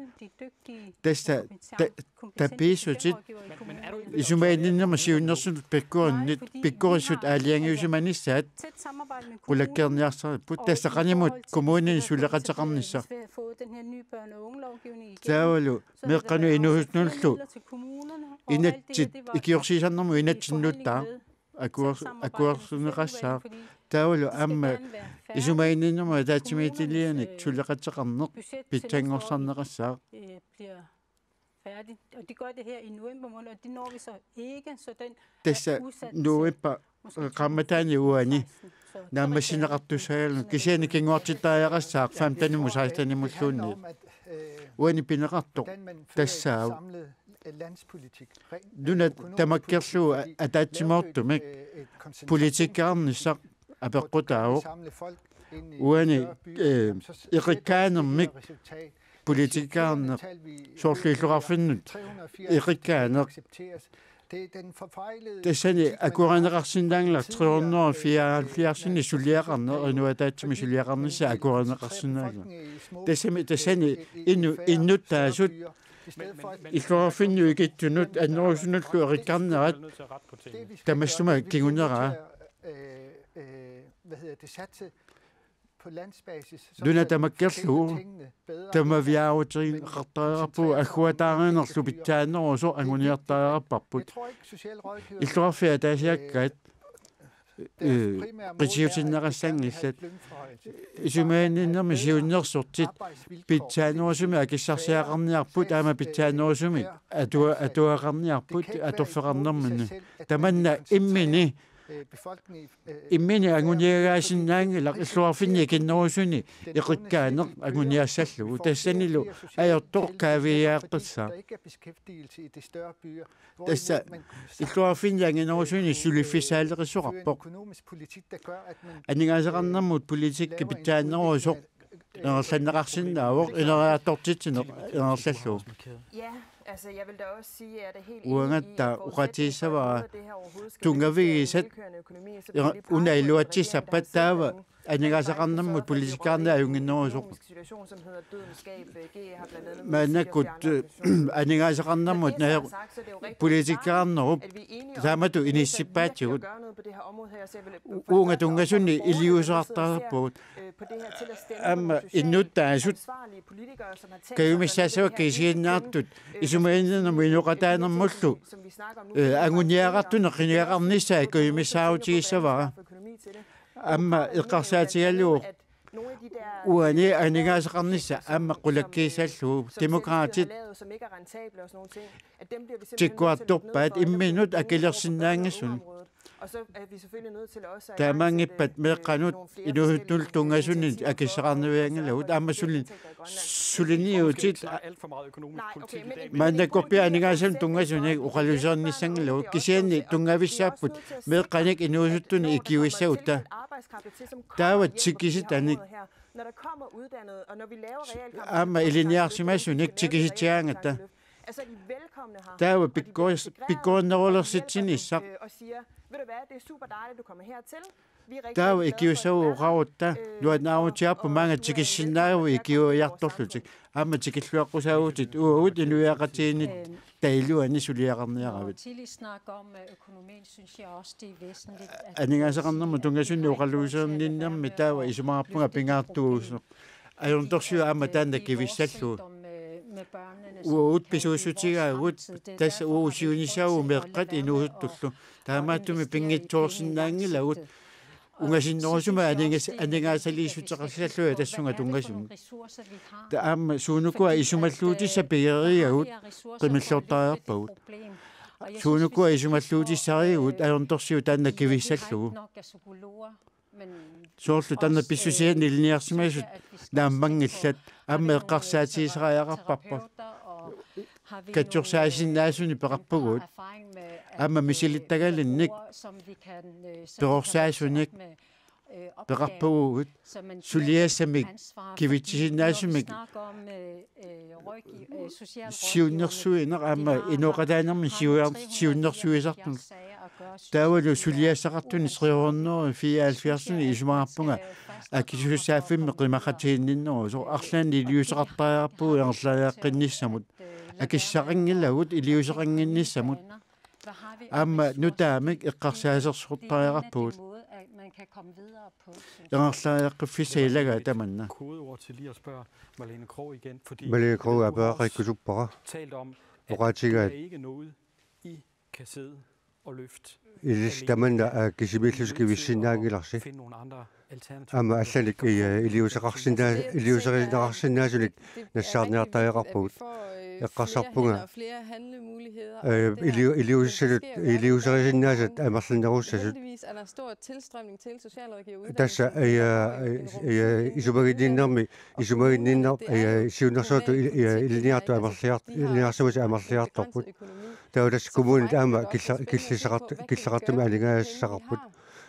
Tassa ta-, tapiissutit isumaginninnermut siunnersunut pikkorinnittut, pikkorissut aalajangiusimanissaat qulakkeerniarsaripput. Tassa qanimut kommunini suleqateqarnissaq. Taavalu meeqqanut inuusuttunullu inatsit, ikiorsiisarnermut inatsit nuttaaq akuer-, akuersineqassaaq. Taavalu aamma isumaginninnermut ataatsimiititalianik suleqateqarneq pitsanngorsarneqassaaq. Færdig. Og det gør det her i november måned, og det når vi så ikke, så den tassa er udsat til november, øh, qaammatini uani naammassineqartussaagaluni, kisianni kinguartittariaqassaaq femtenimut sekstenimulluunniit. Uani pineqartoq tassaavoq: Nuna tamakkerlugu a-, ataatsimoortumik politikkeqarnissaq apeqqutaavoq. Uani, øh, eqikkaanermik politikkeqarneq, soorlu illoqarfinnut eqikkaaneq. Tassani akuerineqarsinnaanngilaq tre hundrede og fireoghalvfjerds suliaqarneq, inuiattaatsimi suliaqarnissaq akuerineqarsinnaanngilaq. Tassami, tassani innu-, innuttaasut Illoqarfinnut ikittunut annerusumullu erikkarnerat tamassuma kinguneraa. Nuna tamakkerlugu tamaviaarutigineqartariaqarpugut, agguataarinerlu pitsaanerusoq anguniartariaqarparput. Illoqarfiit ataasiakkaat, eh, qitiutinneqassanngillat. Isumaginninnermi siunnersortit pitsaanerusumik akissarsiaqarniarput aamma pitsaanerusumik atua-, atuaqarniarput atorfeqarnerminni. Tamanna immini, immini anguniagaasinnaanngilaq illoqarfinni ikinnerusuni eqikkaaneq anguniassallugu. Tassanilu ajortoq kaaviiaqqissaaq. Tassa illoqarfinni anginerusuni suliffissaaleqisoqarpoq. Aningaasaqarnermut politikki pitsaanerusoq ingerlanneqarsinnaavoq ineriartortitsineq ingerlallugu. Ja, altså, jeg vil da også sige, at det helt Uangatta enig i forudsætningen for, at oqatigissavara noget af det her overhovedet skal tungavigisat vedkørende økonomi, så det er jo una iluatsissappat taava aningaasaqarnermut politikkaarneq ajunnginnerusoq. Maannakkut, eh, aningaasaqarnermut najoq politikkaarnerup taamatut inissippaatigut. Uunga tunngasuni iliuuseqartariaqarpugut. Aamma innuttaasut kajumissaassavakka isiginnaartut isumaginninnermut inooqataanermullu, eh, anguniagaqartunik qinigaqarnissaa kajumissaarutigissavara. Aamma eqqarsaatigalugu uani aningaasaqarnissaq aamma qulakkiissallugu. Demokraatit tikkuartorpaat imminnut akilersinnaanngisut. Taamaanngippat meeqqanut inuusuttullu tunngasunit akissaqarnavianngilagut aamma suli-, suliniutit. Maannakkorpiaq aningaasanut tunngasunik oqaluuserinnissanngilagut kisianni tunngavissaapput meeqqanik inuusuttunik ikiuissagutta. Taava tikisitanik aamma ilinniarsimasunik tikisitsigaangatta. Taava pikkoris-, pikkorinnerulersitsinissaq. Taava ikiuissagut oqarutta nuannaarutigaarput maanga tikissinnaaguit ikiuiartorlutik. Aamma tikilluaqqusaavutit uagut inuiaqatigiinnitta iluani suliaqarniaravit. Tillægssnak om, øh, økonomien, synes jeg også, det er væsentligt, at aningaasaqarnermut tunngasunik oqaluuserinninnermi taava isumaqarpunga pingaartuusoq. Ajornartorsiut aamma taanna kivissallugu. Uagut pisuussutigaagut tassa uagut siunissaagut meeqqat inuusuttullu. Taamaattumik pinngitsoorsinnaanngilagut. Ungasinnerusumik aningas-, aningaasaliissuteqassallugit tassunga tunngasumik. Taava aamma suunukua isumalluutissat pigeriigagut qimillortariaqarpagut. Suunukua isumalluutissarigagut ajornartorsiut taanna kivissallugu. Soorlu taanna pissusianik ilinniarsimasut naammanngillat aamma eqqarsaatigisariaqarparput. Katsorsaasinnaasunik peqarpugut. Aamma misilittagalinnik perorsaasunik peqarpugut. Suliassamik kivitsisinnaasumik siunnersuineq aamma inooqataanermik siuar-, siunnersuisartunik. Taavalu suliassaqartunik tre hundrede fireoghalvfjerds isumaqarpunga akisussaaffimmik qimaqatiginninnerusoq arlaannik iliuuseqartariaqarpugut ingerlariaqqinnissamut. Akissaqanngilagut iliuuseqannginnissamut. Aamma nutaamik eqqarsaasersortariaqarpugut. Ingerlariaqqiffissaq ilagaa tamanna. Kodeord til lige at spørge Marlene Krogh igen, fordi Marlene Krogh er pereqqikkusuppoq. Talt om, at det er ikke noget, I kan sidde og løfte. Ilissi tamanna, aa, kisimiillusi kivissinnaanngilarsi. Finde nogle andre Aamma allanik i-, iliuuseqarsinnaa-, iliuuserineqarsinnaasunik nassaarniartariaqarpugut. Eqqarsarpunga, ee, iliu-, iliuusissanut, iliuuserisinnaasat amerlanerussasut. Tassa, ee, ee, isumaginninnermi, isumaginninner-, ee, siunnersuuttut i-, ee, ilinniartut amerliart-, ilinniarsimasut amerliartorput. Taava tassa kommunit aamma kille-, killeqart-, killeqartumik aningaasassaqarput.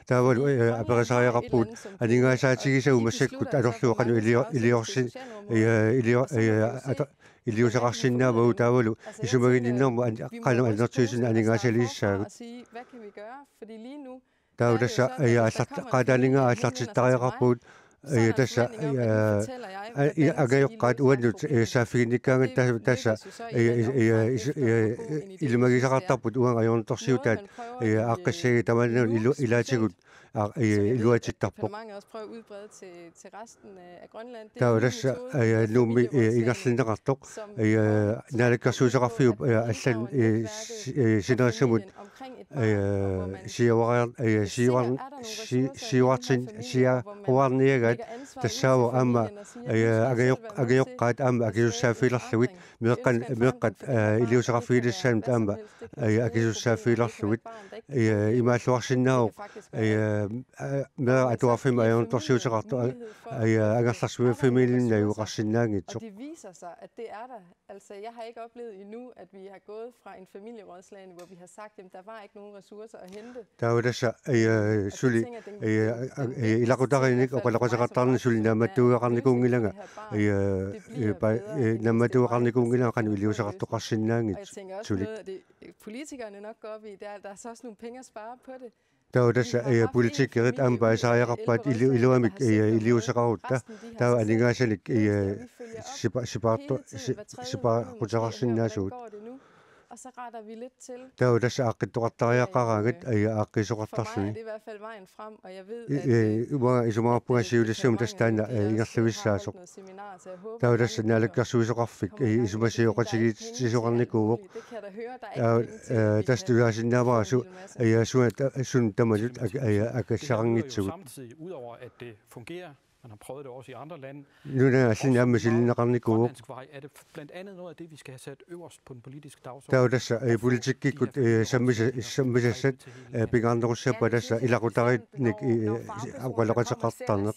Taavalu, ee, aperisariaqarpugut aningaasaatigisagut massakkut atorlugu qanoq ilio-, iliorsi-, ee, ilio-, ee, ato-, iliuuseqarsinnaavagut taavalu isumaginninnermut an-, qanoq annertusineq aningaasaliissaagut. Taava tassa, ee, allart-, qaataaninngaanniit aallartittariaqarpugut, Ee, tassa, ee, a-, i-, angajoqqaat uannut, ee, saaffiginnikkaangat ta-, tassa, ee, ee, ee, is-, ee, ilimagisaqartarput uanga ajornartorsiutaat, ee, aaqqissagiga tamanna ilu-, ilaatigut, aa, ee, iluatsittarpoq. Taava tassa, ee, Nuummi, ee, ingerlanneqartoq, ee, naalakkersuisoqarfiup, ee, allan, ee, si-, ee, sinerissamut, ee, siuariar-, ee, siuar-, si-, siuartin-, siuaruarniagaat tassaavoq aamma, ee, angajoq-, angajoqqaat aamma akisussaaffigilerlugit, meeqqan-, meeqqat, ee, iliuuseqarfigilissaannut aamma, ee, akisussaaffigilerlugit, ee, imaalluarsinnaavoq, ee, aa, meeraq atuarfimmi ajornartorsiuteqartoq, aa, ee, angerlarsimaffimmiilluinnartoqarsinnaanngitsoq. Altså, jeg har ikke oplevet endnu, at vi har gået fra en familierådslagning, hvor vi har sagt, at der var ikke nogen ressourcer at hente. Taava tassa, ee, suli, ee, ee, ilaqutariinnik oqaloqateqartarneq suli naammattuugaqarnikuunngilanga, ee, ee, pa-, ee, naammattuugaqarnikuunngilanga qanoq iliuuseqartoqarsinnaanngitsoq suli. Politikerne nok går op i, der, der er så også nogle penge at spare på det. Taava tassa, ee, politikerit aamma paasisariaqarpaat ilu-, iluamik, ee, iliuuseqarutta. Taava aningaasanik, ee, sipa-, sipaarto-, si-, sipaaqquteqarsinnaasugut. Taava tassa aaqqittoqartariaqaraangat, ee, aaqqiisoqartarluni. I-, ee, uanga isumaqarpunga siulissamut tassa taanna, ee, ingerlavissaasoq. Taava tassa naalakkersuisoqarfik, ee, isumasioqatigiitsisoqarnikuuvoq. Taava, ee, tassa tusaasinnaavara su-, ee, suna ta-, suna tamanut ak-, ee, akassaqanngitsugut. Samtidig, udover at det fungerer, man har prøvet det også i andre lande, nunat allanit aamma silinneqarnikuuvoq. Grønlandsk vej, er det blandt andet noget af det, vi skal have sat øverst på den politiske dagsorden. Taava tassa, ee, politikkikkut, ee, sammisa-, sammisassat, ee, pingaarnerussappat tassa ilaqutariinnik, ee, oqaloqateqartarneq.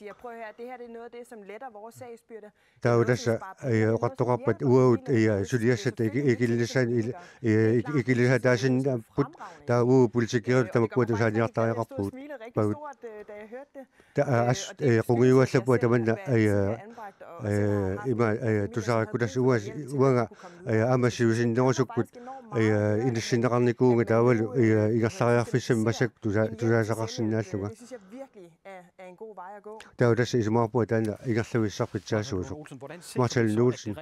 Taava tassa, ee, oqartoqarpat, ee, oqartoqarpat uagut, ee, suliassat iki-, ikilisassat il-, ee, ik-, ikilisataasinnaapput, taava uagut politikerit tamakkua tusaaniartariaqarpugut. Pagut. Ta-, aa, as-, ee, qungujuallappunga tamanna, ee, ee, ima, ee, tusaarakku tassa uas-, uanga, ee, aamma siusinnerusukkut, ee, inissinneqarnikuuvunga taavalu, ee, ingerlariarfissamik massakkut tusa-, tusaasaqarsinnaallunga. Taava tassa isumaqarpunga taanna ingerlavissaq pitsaasuusoq. Martin Olsen.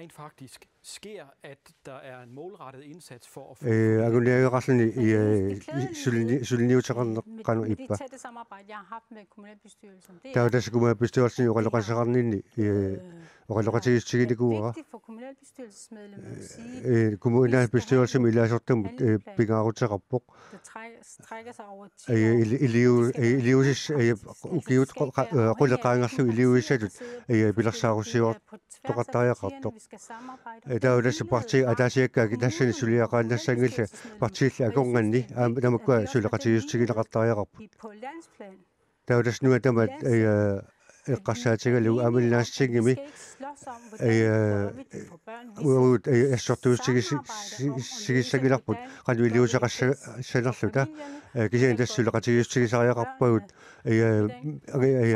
Sker, at der er en målrettet indsats for at få, ee, anguniagaqarluni, ee, i-, sulini-, suliniuteqarneq qanoq ippa? Taava tassa kommunalbestyrelsini oqaloqateqarninni, ee, oqaloqatigiissutiginikuuara. Ee, kommunalbestyrelsimi ilaasortamut, ee, pingaaruteqarpoq. Ee, ili-, iliu-, ee, iliuusis-, ee, ukiut qo-, qa-, ee, qulit qaangerlugit iliuusissatut, ee, pilersaarusior-, toqartariaqartoq. Ee, taava tassa partiit ataasiakkaat tassani suliaqaannassanngillat partiilli akornanni aamma tamakkua suleqatigiissutigineqartariaqarput. Taava tassa nunat tamaat, ee, eqqarsaatigalugu aamma landstingimi, ee, uagut, ee, assortuussigis-, si-, sigissanngilarput qanoq iliuuseqassa-, sanerluta, ee, kisianni tassa suleqatigiissutigisariaqarpagut, ee, ange-, ee,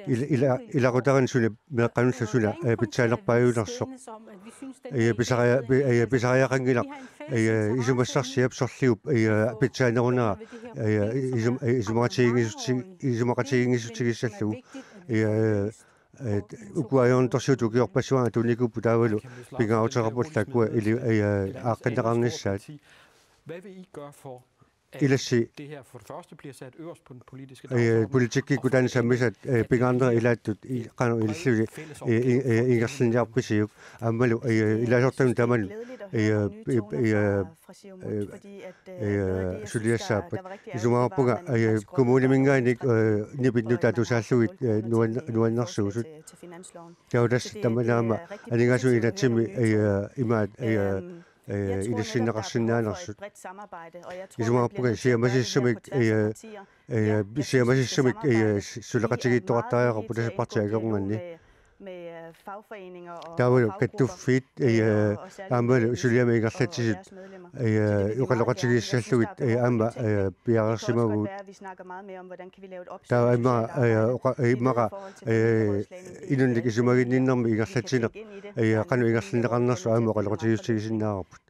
ila-, ila-, ilaqutariinni suna meeqqanullu suna, ee, pitsaanerpaajunersoq. Ee, pisaria-, pi-, ee, pisariaqanngilaq, ee, isumassarsiap sorliup, ee, pitsaanerunera, ee, isum-, ee, isumaqatigiinngissuti-, isumaqatigiinngissuteqassallugu. Ee, ee, ukua ajornartorsiut ukiorpassuarni tunikuupput taavalu pingaaruteqarput taakkua ili-, ee, aaqqinneqarnissaat. Hvad vil I gøre for, at ilassi, det her for det første bliver sat øverst på den politiske, ee, dagsorden, politikkikkut taanna sammisat, ee, pingaarnerat ilaattut i-, qanoq ililluni, ee, i-, ee, ingerlanniarpisiuk aammalu, ee, ilaasortanut tamanut, ee, ee, ee, ee, suliassaappat. Isumaqarpunga, ee, kommuniminngaanniit, ee, nipit nutaat tusaallugit, ee, nuan-, nuannersuusut. Taava tassa tamanna aamma aningaasat inatsimmi, ee, imaat, ee, ee, inissinneqarsinnaanersut. Isumaqarpunga siammasissamik, ee, ee, siammasissamik, ee, suleqatigiittoqartariaqarput tassa partiit akornanni. Taavalu kattuffiit, ee, aammalu suliami ingerlatsisut, ee, oqaloqatigiissallugit, ee, aamma, ee, piareersimavagut. Taava immaqa, ee, oqa-, ee, immaqa, ee, inunnik isumaginninnermi ingerlatsineq, ee, qanoq ingerlanneqarnersoq aamma oqaloqatigiissutigisinnaavarput.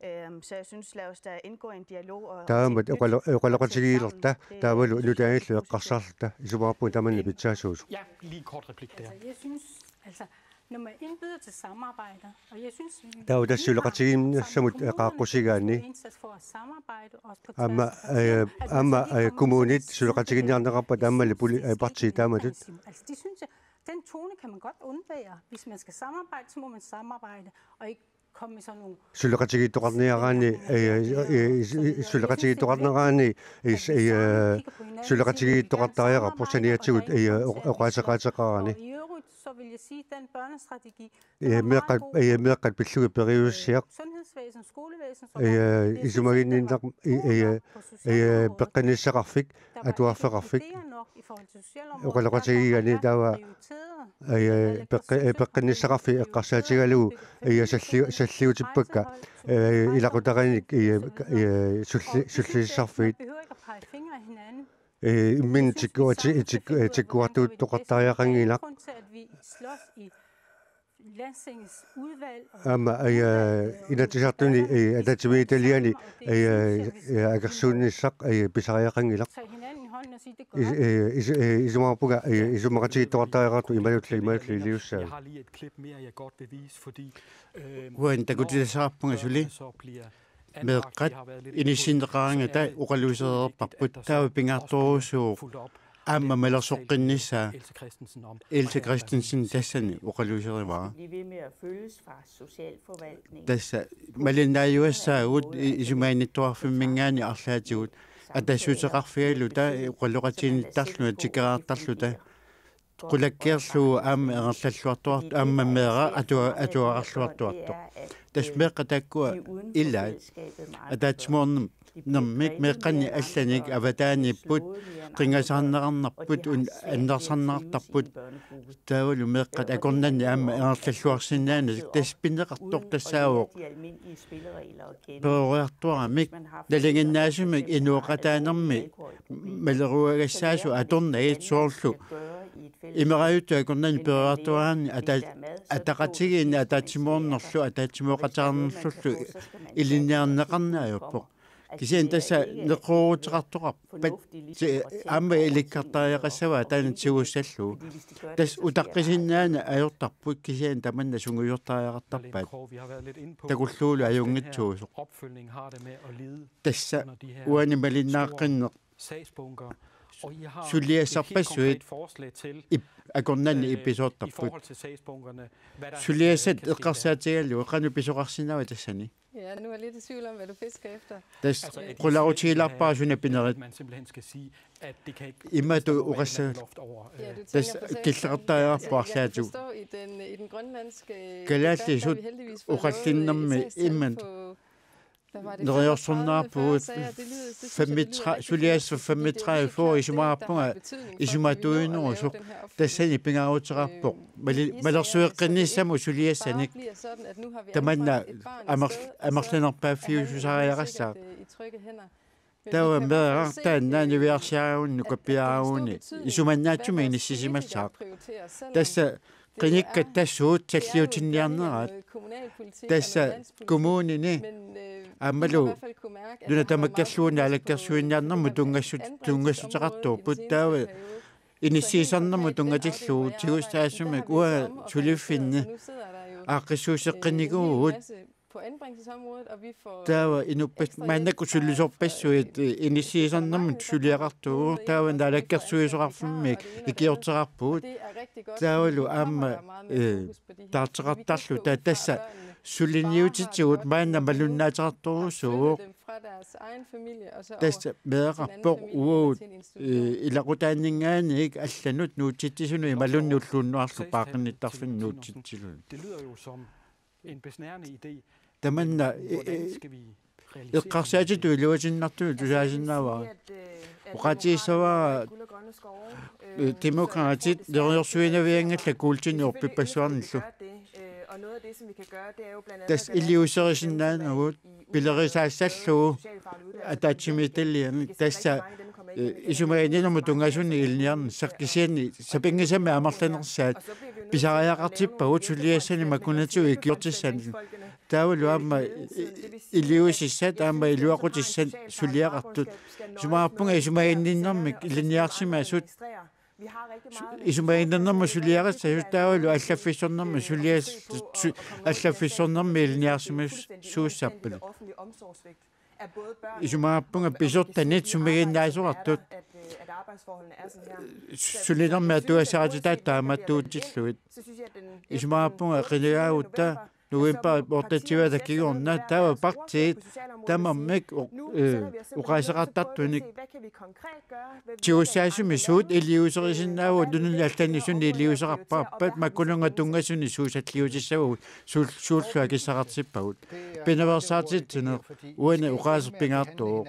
Så jeg synes, lad os da indgå i en dialog og Taamatut oqalo-, oqaloqatigiilerluta, taavalu nutaanillu eqqarsarluta, isumaqarpunga tamanna pitsaasuusoq. Ja, lige en kort replik der. Altså, jeg synes, altså, når man indbyder til samarbejde, og jeg synes, vi Taava tassa suleqatigiinnissamut eqqaaqqusigaanni. Indsats for at samarbejde også på tværs af partierne, at man så lige kommer ud og suleqatigiinniarneqarpat aammalu puli-, partiit taamatut. Altså, det synes jeg, den tone kan man godt undvære. Hvis man skal samarbejde, så må man samarbejde, og ikke komme med sådan nogle Suleqatigiittoqarniaraanni, suleqatigiittoqarniaraanni, suleqatigiittoqartariaqarpoq saniatigut oqaaseqaateqaraanni. Meeqqat, meeqqat pillugit periusiaq, isumaginninneq, peqqinnissaqarfik, atuarfeqarfik, oqaloqatigigaanni taava peqqi-, peqqinnissaqarfik eqqarsaatigalugu salli-, salliutippakka ilaqutariinnik sulli-, sullissisarfiit imminut tikkuartuuttoqartariaqanngilaq. Aamma Inatsisartuni ataatsimiititaliani akersuunnissaq pisariaqanngilaq. Isumaqarpunga isumaqatigiittoqartariaqartut imaluunniit imaluunniit iliussaagut. Uani takutilassaqarpunga suli. Meeqqat inissinneqaraangata oqaluusereerparput, taava pingaartorujussuuvoq aamma malersoqqinnissaa. Else Christensen tassani oqaluuserivara. Tassa malinnaajuassaagut isumaginnittuarfimminngaanniit arlaatigut, atassuteqarfigaluta oqaloqatiginnittarlunga tikeraartarluta. Qulakkeerlugu aamma ingerlalluartuartoq, aamma meeraq atua-, atuararluartuartoq. Tassa meeqqat taakkua ilaat ataatsimoornermik meeqqannik allanik avataaniipput, qinngasaarneqarnerput, un-, annersarneqartarput. Taavalu meeqqat akornanni aamma ingerlalluarsinnaanagit, tassa pineqartoq tassaavoq peroriartuaramik, nalinginnaasumik inooqataanermi maleruagassaasoq atornagit, soorlu imerajuttut akornanni peroriartuaanni ata-, ataqatigiinni ataatsimoornerlu ataatsimooqataanerlullu ilinniarneqarneq ajorpoq. Kisianni tassa neqerooruteqartoqarpat, aamma ilikkartariaqassavaa taanna tigussallugu. Tassa utaqqisinnaaneq ajortarput, kisianni tamanna sungiusartariaqartarpaat. Takullugulu ajunngitsuusoq. Tassa uani malinnaaqqinneq suliassarpassuit ip-, akornanni ippisoortarput. Suliassat eqqarsaatigalugu qanoq pisoqarsinnaava tassani? Ja, nu er jeg lidt i tvivl om, hvad du fisker efter. Tassa qularutigilaarpara suna pinerit. Imatut oqassavat. Tassa killeqartariaqarpoq arlaatigut. Kalaallisut oqallinnermi imatut neriorsorneqarpugut femogtredive, suliassat femogtredive fyrre isumaqarpunga isumatuinerusoq, tassani pingaaruteqarpoq mali-, malersueqqinnissamut suliassanik. Tamanna amer-, amerlanerpaaffiususariaqassaaq. Taava meeraq taanna niviarsiaruni nukappiaruni isumannaatsumik inissisimassaaq. Tassa qinikkat tassuut salliutinniarneraat. Tassa kommunini aammalu nuna tamakkerlugu naalakkersuiniarnermut tunngassut-, tunngassuteqartuupput, taava inissiisarnermut tunngatillugu tigussaasumik uanga suliffinni aaqqissuusseqqinnikuuvugut. Taava inuppassuit maannakkut sulisorpassuit inissiisarnermut suliaqartuuvoq, taava naalakkersuisoqarfimmi ikiorteqarpugut. Taavalu aamma taarteqartarluta, tassa suliniutitigut maanna malunnaateqartorujussuuvoq. Tassa meeraqarpoq uagut ilaqutaanninngaanniit allanut nuutsitsisunut imaluunniit ulloq unnuarlu paaqqinnittarfinni nuutsitsillugu. Tamanna eqqarsaatitut iluatinnartunut tusaasinnaavara. Oqaatigissavara Demokraatit neriorsuinavianngillat kuultinnut orpippassuarnillu. Tassa iliuuserisinnaanagut pilerisaassallugu ataatsimiititaliani, tassa isumaginninnermut tunngasunik ilinniarnissaq, kisianni sapinngisamik amerlanersaat. pisariaqartippagut suliassanik makunatigut ikiortissanik. Taavalu aamma i-, i-, iliuusissat aamma iluaqutissat suliaqartut. Isumaqarpunga isumaginninnermik ilinniarsimasut. Isumaginninnermut suliarissasut taavalu allaffissornermut sulias-, su-, allaffissornermik ilinniarsimasuussappat. Isumaqarpunga pisortanit sumiginnaasoqartut. Sulinermi atugassarititaat taamaattuutillugit. Isumaqarpunga qinigaagutta novembarip otteogtyve kingorna taava partiit tamarmik o-, eh, oqaaseqartartunik tigussaasumik suut iliuuserisinnaavagut, nunani allanni sunik iliuuseqarparpat, makkununnga tunngasunik suut salliutissavagut, suul-, suullu akissaqartippagut. Pinaveersaartitsineq uani oqaaseq pingaartoq.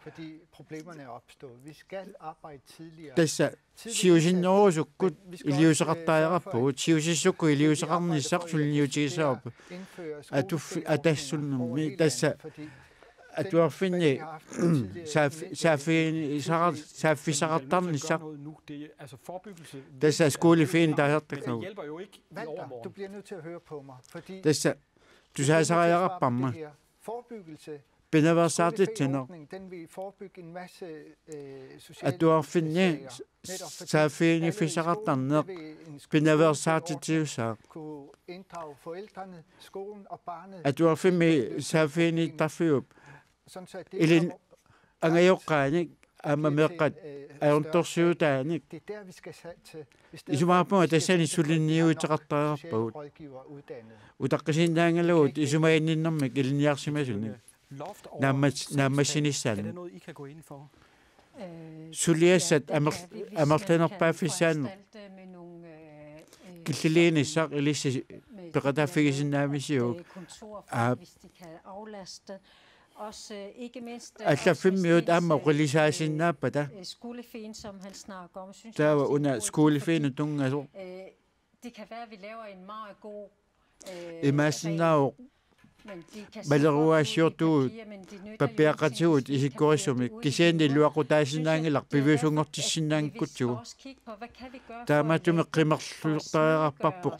Fordi problemerne er opstået. Vi skal arbejde tidligere. Tassa siusinnerusukkut iliuuseqartariaqarpugut, siusissukkut iliuuseqarnissaq suliniutigissavarput. Atuffi-, atassunnermi tassa atuarfinni saaf-, saaffigisara-, saaffissaqartarnissaq. Tassa skoleferien taasartakkagut. Walter, du bliver nødt til at høre på mig, fordi tassa tusaasariaqarparma. Pinaveersaartitsineq. Atuarfinni saaffiginnissaqartarneq pinaveersaartitsisussaaq. Atuarfimmi saaffiginnittarfiup ilin angajoqqaanik aamma meeqqat ajornartorsiutaanik. Isumaqarpunga tassani suliniuteqartariaqarpagut. Utaqqisinnaanngilagut isumaginninnermik ilinniarsimasunik. Naammat-, naammassinissaanut. Suliassat amer-, amerlanerpaaffissaanut killiliinissaq ilissi peqataaffigisinnaavisiuk? Aap. Allaffimmiut aamma oqilisaasinnaappata. Taava una skoleferie tunngasoq. Imaassinnaavoq maleruaassiortugut pappiaqqatigut isikkorissumik, kisianni iluaqutaasinnaanngilaq piviusunngortissinnaanngikkutsigu. Taamaattumik qimerlulertariaqarparput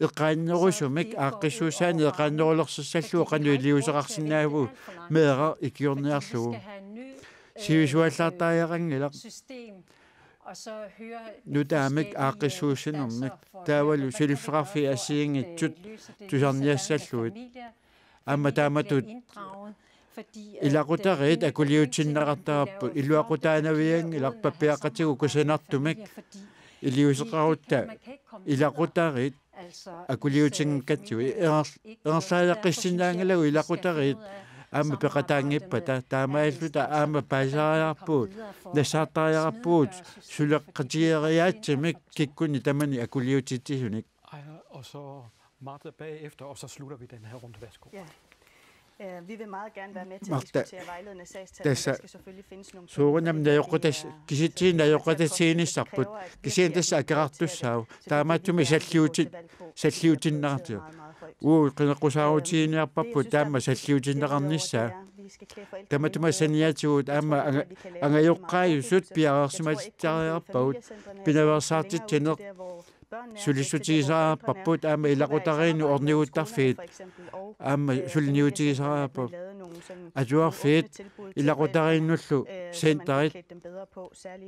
eqqaannerusumik aaqqissuussaanik eqqaannerulersissallugu qanoq iliuuseqarsinnaavugut meeraq ikiorniarlugu. Sivisuallaartariaqanngilaq nutaamik aaqqissuussinermik taavalu suliffeqarfiit assigiinngitsut tusarniassallugit. Aamma taamatut ilaqutariit akuliutinneqartarput, iluaqutaanavianngilaq pappiaqqatigut kusanartumik iliuuseqarutta ilaqutariit akuliutinngikkatsigu. Ingerl-, ingerlariaqqissinnaanngilagut ilaqutariit aamma peqataanngippata, taamaalilluta aamma paasisariaqarpugut, nassaartariaqarpugut suleqatigiiaatsimik kikkunnit tamanit akuliutitsisunik. Ej, og så Martha bagefter, og så slutter vi den her runde. Værsgo. Ja. Øh, vi vil meget gerne være med til at diskutere vejledende sagstal, men der skal selvfølgelig findes nogle penge, så det kan vi, øh, kisitsisit najoqqatassiinissarput. Kisianni tassa akerartussaavoq. Taamaattumik salliuti-, salliutinneqartigu. Uu, qineqqusaarutigineqarparput taama salliutinneqarnissaa. Tamatuma saniatigut aamma anga-, angajoqqaajusut piareersimatitseriarpagut pinaveersaartitsineq sulissutigisariaqarparput aamma ilaqutariinnut orniguttarfiit aamma suliniutigisariaqarput. Atuarfiit ilaqutariinnullu centerit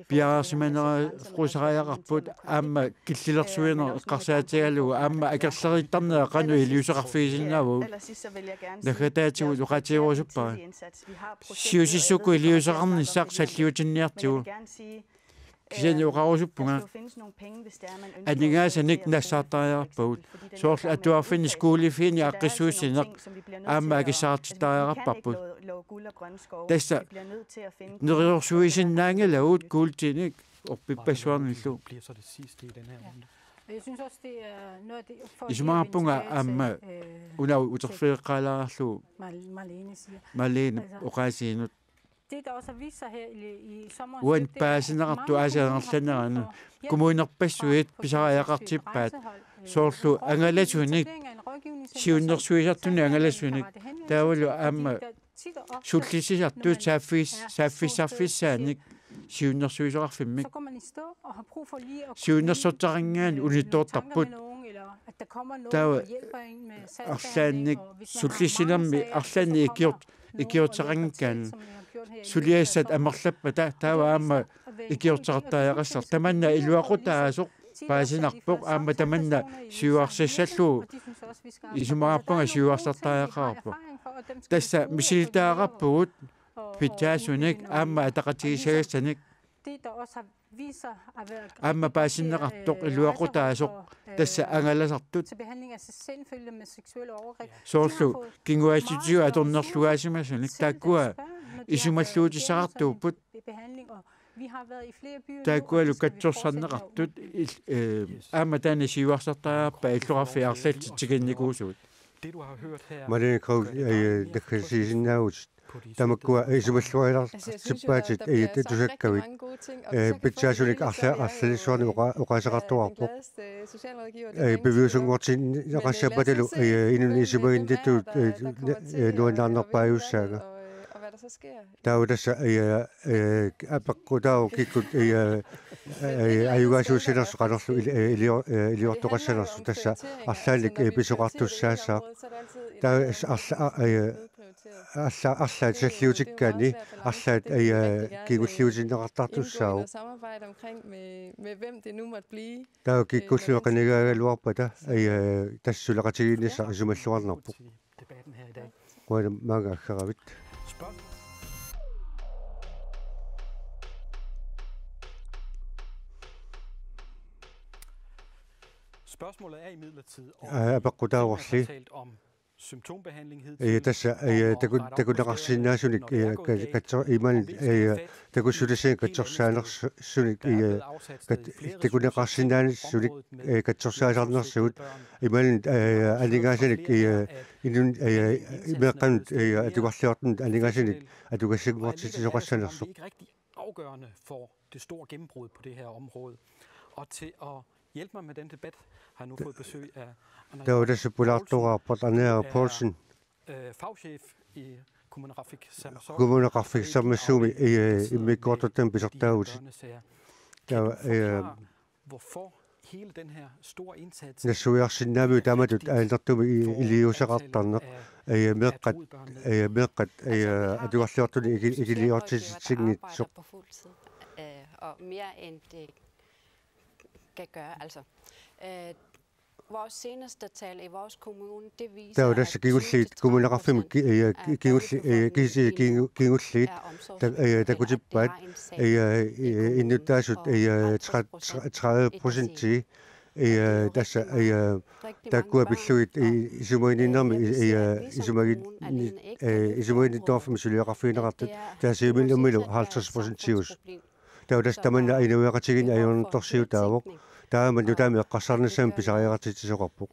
piareersimanequsariaqarput aamma killilersuineq eqqarsaatigalugu aamma akerlerittarnera qanoq iliuuseqarfigisinnaavagut. Naggataatigut oqaatigerusuppara. Siusissukkut iliuuseqarnissaq salliutinniartigu. Kisianni oqarusuppunga aningaasanik nassaartariaqarpagut. Soorlu atuarfinni skoleferienik aaqqissuussineq aamma akissaqartittariaqarparput. Tassa neriorsuisinnaanngilagut kuultinik orpippassuarnillu. Bliver så det sidste i den her runde. Og jeg synes også, det er noget af det, for lige at vende Isumaqarpunga tilbage til, aamma øh, una til uterfigeqqaalaarlugu Mal-, Marlene siger. Marlene Altså, oqaasiinut. Det, der også har vist sig her i, i sommerens Uani løb, det er, at paasinartu mange aasiit kommuner angerlanerani. Får hjælp fra, fra kommunerpassuit pisariaqartippaat. Rejsehold, øh, soorlu angalasunik, etablering af en rådgivningsindsats, siunnersuisartunik angalasunik. Taavalu aamma sullissisartut saaffis-, saaffissarfissaanik siunnersuisoqarfimmik. Siunnersortaqannginnami unittoortarput. Taava arlaannik sullissinermi arlaannik ikiort-, ikiorteqanngikkaanni suliassat amerlappata taava aamma ikiorteqartariaqassarput. Tamanna iluaqutaasoq paasinarpoq aamma tamanna siuarsissallugu isumaqarpunga siuarsartariaqarpoq. Tassa misilitaaqqaarpugut pitsaasunik aamma ataqatigiissagassanik aamma paasinneqartoq iluaqutaasoq tassa angalasartut. Soorlu kinguaassutigut atornerlugaasimasanik taakkua isumalluutissaqartuupput. Taakkualu katsorsarneqartut il-, eh, aamma taanna siuarsartariaqarpat illoqarfiit arlallit tikinnikuusugut. Malene Krog, eh, naggasiisinnaavutit. Tamakkua isumalluarilaartippaatit, eh, tusakkavit. Eh, pitsaasunik arla-, arlalissuarnik oqa-, oqaaseqartoqarpoq. Eh, piviusunngortinneqassappatalu, eh, inunnut isumaginnittut, eh, ne-, eh, nuannaarnerpaajussaanga. Taava tassa, eh, eh, apeqqutaavoq kikkut, eh, eh, ajugaasuussanersut qanorlu ili-, eh, ilio-, eh, iliortoqassanersut tassa arlaannik, eh, pisoqartussaassaaq. Taava s-, arla-, a-, eh, arla-, arlaat salliutikkaanni arlaat, eh, kingulliutinneqartartussaavoq. Taava kikkullu qinigaagaluarpata, eh, tassa suleqatigiinnissaq isumalluarnarpoq. Qujanaq maanga aggeravit. Aa, apeqqutaavorli. Ee, tassa, ee, taku-, takuneqarsinnaasunik, ee, ka-, katso-, imaluunniit, ee, takussutissat katsorsaanersunik, ee, kat-, takuneqarsinnaasunik, ee, katsorsaasarnersugut, imaluunniit, ee, aningaasanik, ee, inun-, ee, meeqqanut, ee, atugarliortunut aningaasanik atugassanngortitsisoqassanersoq. Afgørende for det store gennembrud på det her område. Og til at hjælpe mig med den debat har jeg nu fået besøg af Andreas Taava tassa pulaartoraarput Andreas Poulsen. Øh, fagchef i Kommuneqarfik Sermersooq. Kommuneqarfik Sermersuumi, øh, immikkoortortamik pisortaavutit. Taava, øh, hvorfor hele den her store indsats nassuiarsinnaammat taamatut ajornartumik i-, iliuuseqartarneq, øh, meeqqat, øh, meeqqat, øh, atugarliortunik iki-, ikiliortitsinngitsoq. Øh, og mere end det kan gøre. Altså, øh, vores seneste tal i vores kommune, det viser, taava tassa kingulliit kommuneqarfimmi ki-, øh, ki-, kingulli-, øh, kisi-, kingu-, kingulliit ta-, øh, takutippaat, øh, øh, innuttaasut, øh, tre-, tre-, tredive procent, øh, tassa, øh, taakkua pillugit, øh, isumaginninnermi, øh, øh, isumagin-, øh, isumaginnittuarfimmi suliaqarfigineqartut, tassa Siumullermilu halvtreds procentiusut. Taava tassa tamanna inuiaqatigiinni ajornartorsiutaavoq. Taava nutaamik eqqarsarnissamik pisariaqartitsisoqarpoq.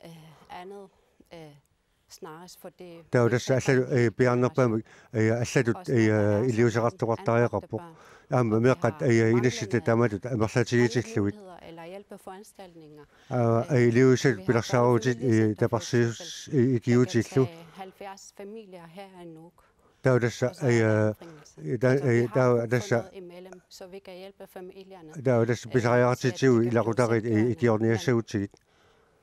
Taava tassa allatut, øh, piaarnerpaamik, øh, allatut, øh, iliuuseqartoqartariaqarpoq. Aamma meeqqat, øh, inassitat taamatut amerlatigisillugit. Aa, øh, iliuusisatut pilersaarutit, øh, tapersius-, øh, ikiuutillu. Taava tassa, øh, ta-, øh, taava tassa, taava tassa pisariaqartitsigut ilaqutariit, øh, ikiorniassagutsigit.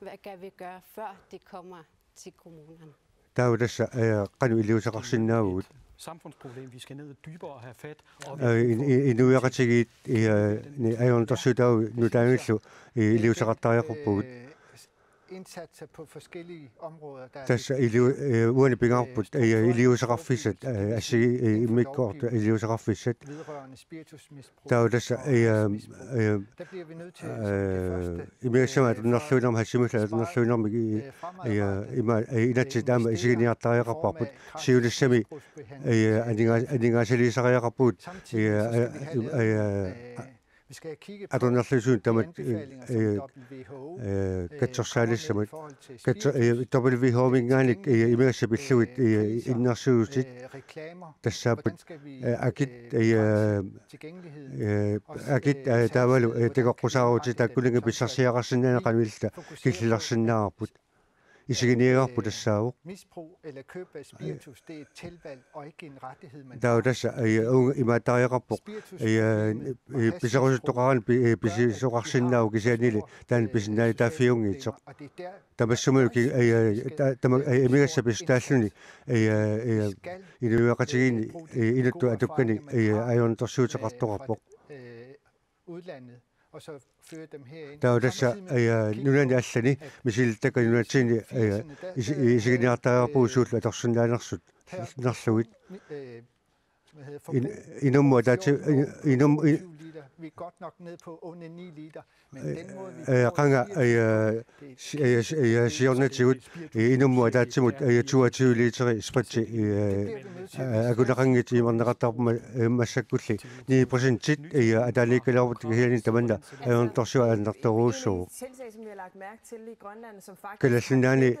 Hvad kan vi gøre, før det kommer til kommunerne? Taava tassa, øh, qanoq iliuuseqarsinnaavugut. Samfundsproblem, vi skal ned dybere og have fat, og øh, in-, in-, inuiaqatigiit, øh, ni-, ajornartorsiutaavoq nutaamillu, øh, iliuuseqartariaqarpugut. Indsatser på forskellige områder, der er tassa iliu-, øh, uani pingaarput, øh, iliuuseqarfissat, øh, assigi-, øh, immikkoortut iliuuseqarfissat. Taava tassa, øh, øh, øh, imigassamik atornerluinermik, hassimillu atornerluinermik, øh, øh, ima, øh, inatsit aamma isiginiartariaqarparput. Siunissami, øh, aninga-, aningaasaliisariaqarpugut, øh, øh, øh, atornerluisunut tamat, øh, øh, katsorsaanissamut. Katso-, øh, W H O-minngaanniit, øh, imigassat pillugit, øh, innersuutit tassaapput, øh, akit, øh, øh, akit, øh, taavalu, øh, takoqqusaarutit taakkuninnga pissarsiaqarsinnaaneq qanoq ililluta killilersinnaavarput. isiginiagarput tassaavoq. Misbrug eller køb af spiritus, det er et tilvalg og ikke en rettighed, man har. Taava tassa, øh, uunga imaattariaqarpoq, øh, øh, piserusuttoqarani pi-, øh, pisisoqarsinnaavoq kisiannili taanna pisinnaatitaaffiunngitsoq. Tamassumilu ki-, øh, ta-, tama-, øh, imigassaq pissuteqarluni, øh, øh, inuiaqatigiinni, øh, inuttut atukkanik, øh, ajornartorsiuteqartoqarpoq. Udlandet, og så føre dem herind. Taava tassa, øh, nunani allani misilittakkat nunatsinni, øh, is-, isiginiartariaqarpugut suullu atorsinnaanersut, -nerlugit. Øh, hvad hedder, forbrug. In-, inummut ataatsimoorluni, in-, inum-, in-, tyve liter. Vi er godt nok ned på under ni liter, men den måde, vi øh, bruger qanga, spiritus, øh, det er si-, øh, si-, øh, siornatigut, øh, inummut ataatsimut, øh, toogtyve liter sprit, øh, øh, akuneqanngitsoq imarneqartarpoq ma-, øh, massakkulli ni procentit, øh, ataaniikkaluarput kisianni tamanna ajornartorsiut annertoorujussuuvoq. Tiltag, som vi har lagt mærke til i Grønland, som faktisk Kalaallit Nunaanni,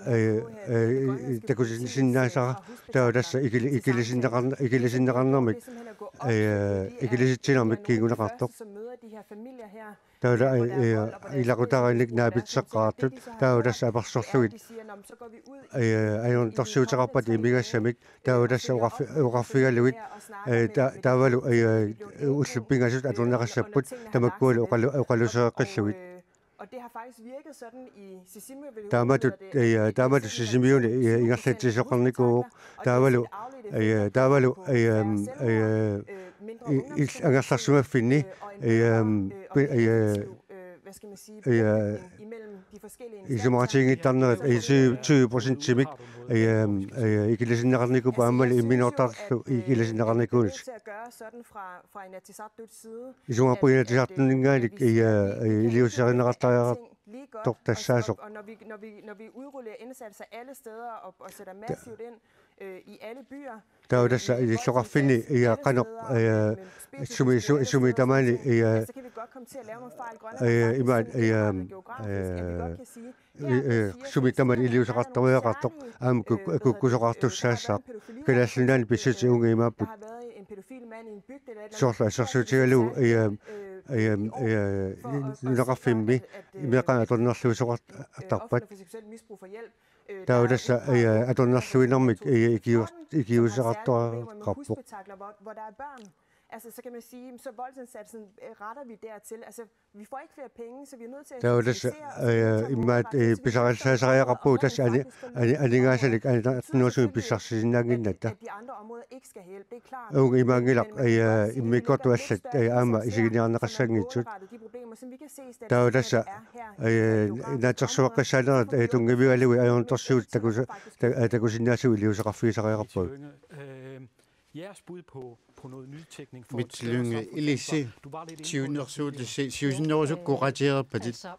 øh, øh, takusinnaasara, taava tassa ikili-, ikilisinneqarn-, ikilisinneqarnermik, øh, ikilisitsinermik kinguneqartoq. Taava, øh, ilaqutariinnik naapitseqqaartut, taava tassa apersorlugit, øh, ajornartorsiuteqarpat imigassamik, taava tassa oqarfi-, oqarfigalugit, øh, ta-, taavalu, øh, ullut pingasut atorneqassapput, tamakkualu oqalu-, oqalusereqqillugit. Taamatut, øh, taamatut Sisimiuni, øh, ingerlatsisoqarnikuuvoq, taavalu, øh, taavalu, øh, øh, i-, il-, angerlarsimaffinni, øh, pi-, øh, øh, isumaqatigiinngittarnerit, øh, tyve, tyve procentimik, øh, øh, ikilisinneqarnikuupput aammali imminortarlu ikilisinneqarnikuunik. Isumaga puinatisaartunningaannik, øh, øh, iliuuserineqartariaqartoq tassaasoq. Taava tassa illoqarfinni, øh, qanoq, øh, sumi, su-, sumi tamaani, øh, øh, imaat, øh, øh, øh, sumi tamaani iliuuseqartoriaqartoq, aamma kuk-, kukkusoqartussaassaaq. Kalaallit Nunaanni pissutsit uunga imaapput. Soorlu assersuutigalugu, øh, øh, øh, nunaqarfimmi imeqaanga atornerluisoqartarpat. Taava tassa, øh, atornerluinermik, øh, ikiu-, ikiuuseqartoqarpoq. Altså, så kan man sige, så voldsindsatsen, øh, retter vi dertil. Altså, vi får ikke flere penge, så vi er nødt til at effektivisere, og så må vi faktisk, øh, immaqa, øh, pisarisaasariaqarpugut tassa ani-, ani-, aningaasanik aningaasat pissarsisinnaannginnatta. At de andre områder ikke skal have hjælp. Det er klart. Uunga imaanngilaq, øh, immikkoortut allat, øh, aamma isiginiarneqassanngitsut. Taava tassa, øh, naatsorsueqqissaanerit, øh, tunngavigalugit ajornartorsiut takusi-, ta-, øh, takusinnaasut iliuuseqarfigisariaqarpagut. Jeres bud på, på noget nytænkning for et større samfundsansvar. Mitsi Lynge, ilissi siunnersuutissi, siusinnerusukkut oqaatigereerpatit. Altså,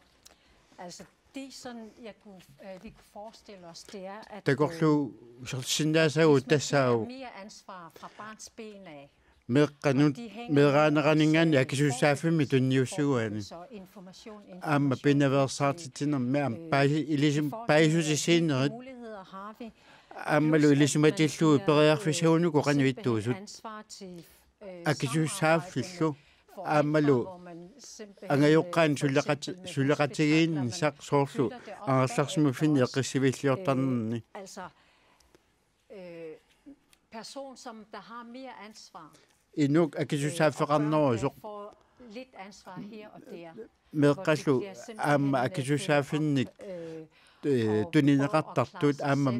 altså, det, sådan, jeg kunne, øh, vi kunne forestille os, det er, at, øh, takorluusersinnaasagut, hvis man tager mere ansvar fra barns ben af, meeqqanut, meeraaneraninngaanniit akisussaaffimmi tunniussagaanni, aamma pinaveersaartitsinermi aamma paasi-, ilisum-, paasissutissiinerit, aammalu ilisimatillugit periarfissagukku qanoq ittuusut akisussaaffillu, aammalu angajoqqaani suleqati-, suleqatigiinnissaq soorlu angerlarsimaffinni eqqissiviilliortarnerni. Øh, person, som der har mere ansvar. Inuk akisussaaffeqarnerusoq. Får lidt ansvar her og der. Meeqqallu aamma akisussaaffinnik, øh, tunineqartartut, aamma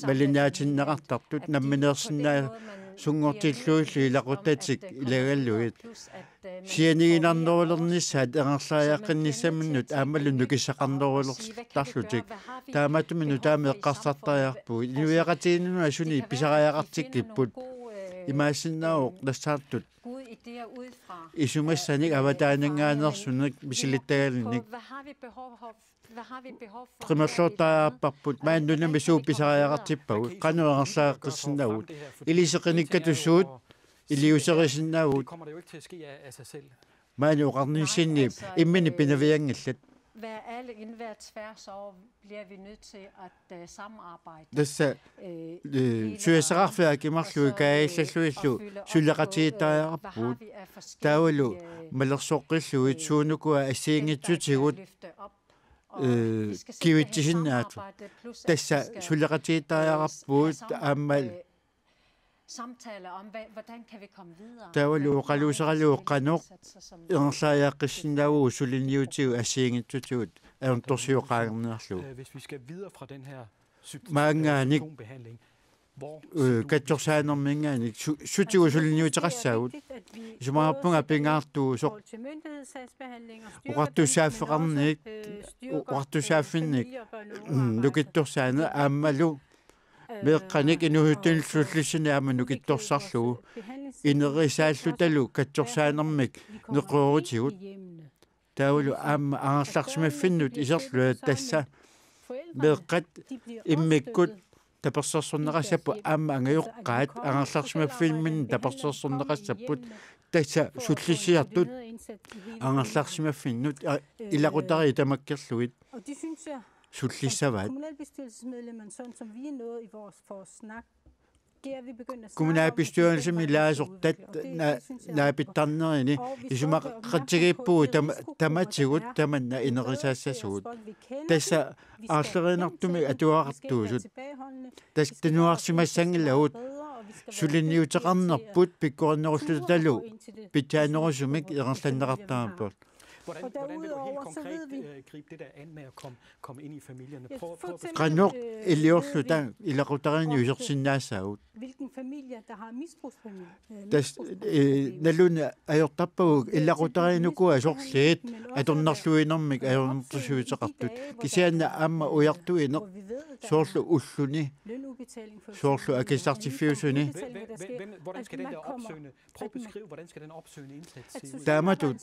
malinaatinneqartartut, nammineersinnaasunngortillugillu ilaquttatik ilagalugit. Sianiginarnerulernissaat ingerlariaqqinnissaminnut aammalu nukissaqarnerulertarlutik. Taamaattumik nutaamik eqqarsartariaqarpugut. Inuiaqatigiinnut asuni pisariaqartikkipput. Imaassinnaavoq nassaartut isumassanik avataaninngaanneersunik misilittagalinnik. Qimerluortariaqarparput maani nunami suut pisariaqartippagut, qanoq ingerlaqqissinnaavagut, ilissi qinikkatut suut iliuuserisinnaavugut. Maani oqarnissinni imminni pinavianngillat. Hver alle, enhver tværs over, bliver vi nødt til at, øh, samarbejde. Tassa, øh, suliassaqarfiit akimarlugit kaajallallugillu suleqatigiittariaqarpugut. Taavalu malersoqqillugit suunukua assigiinngitsutigut øh, kivitsisinnaasut. Tassa suleqatigiittariaqarpugut aamma samtaler om, hvad, hvordan kan vi komme videre? Taavalu oqaluuseralugu qanoq ingerlariaqqissinnaavugut suliniutigut assigiinngitsutigut ajornartorsiut qaangerniarlugu. Øh, hvis vi skal videre fra den her symptom-, Maanngaanniit symptombehandling, hvor øh, katsorsaanerminngaanniit su-, sutigut suliniuteqassaagut. Isumaqarpunga pingaartuusoq oqartussaaffeqarniit, oqartussaaffinnik, mm, nukittorsaaneq aammalu meeqqanik inuusuttunut sullissineq aamma nukittorsarlugu. Ineriartortitalu katsorsaanermik neqeroorutigut. Taavalu aamma angerlarsimaffinnut iserlugu tassa meeqqat immikkut tapersersorneqassapput aamma angajoqqaat angerlarsimaffimminni tapersersorneqassapput tassa sullissisartut angerlarsimaffinnut a-, ilaqutariit tamakkerlugit sullissavaat. Kommunalbestyrelsesmedlemmerne, sådan som vi er nået i vores, vores snak, det er, at vi begynder at snakke om, at vi skal Kommunalbestyrelsimi hjælpe laasortat na-, naapittarnerini isumaqatigiippugut tama-, tamatigut tamanna ineriartortissasugut. Tassa aarlerinartumik atuartuusut. Tassa tunuarsimassanngilagut suliniuteqarnerput pikkorinnerullutalu pitsaanerusumik ingerlanneqartarput. Hvordan, hvordan vil du helt konkret, øh, gribe det der an med at komme, komme ind i familierne? Prøv, prøv at beskrive Qanoq iliorluta ilaqutariinni isersinnaassaagut. Hvilken familie, der har misbrugsfamilie? Øh, Tassa, misbrugsfamilie. Øh, nalunngilaq ajortarpagut ilaqutariinnukua sorliit atornerluinermik ajornartorsiuteqartut. Kisianni aamma ujartuineq soorlu ulluni soorlu akissartiffiusuni. Hvad, hvad, hvad, hvad, hvordan skal den der opsøgende, prøv at beskrive, hvordan skal den opsøgende indsats se ud? Taamatut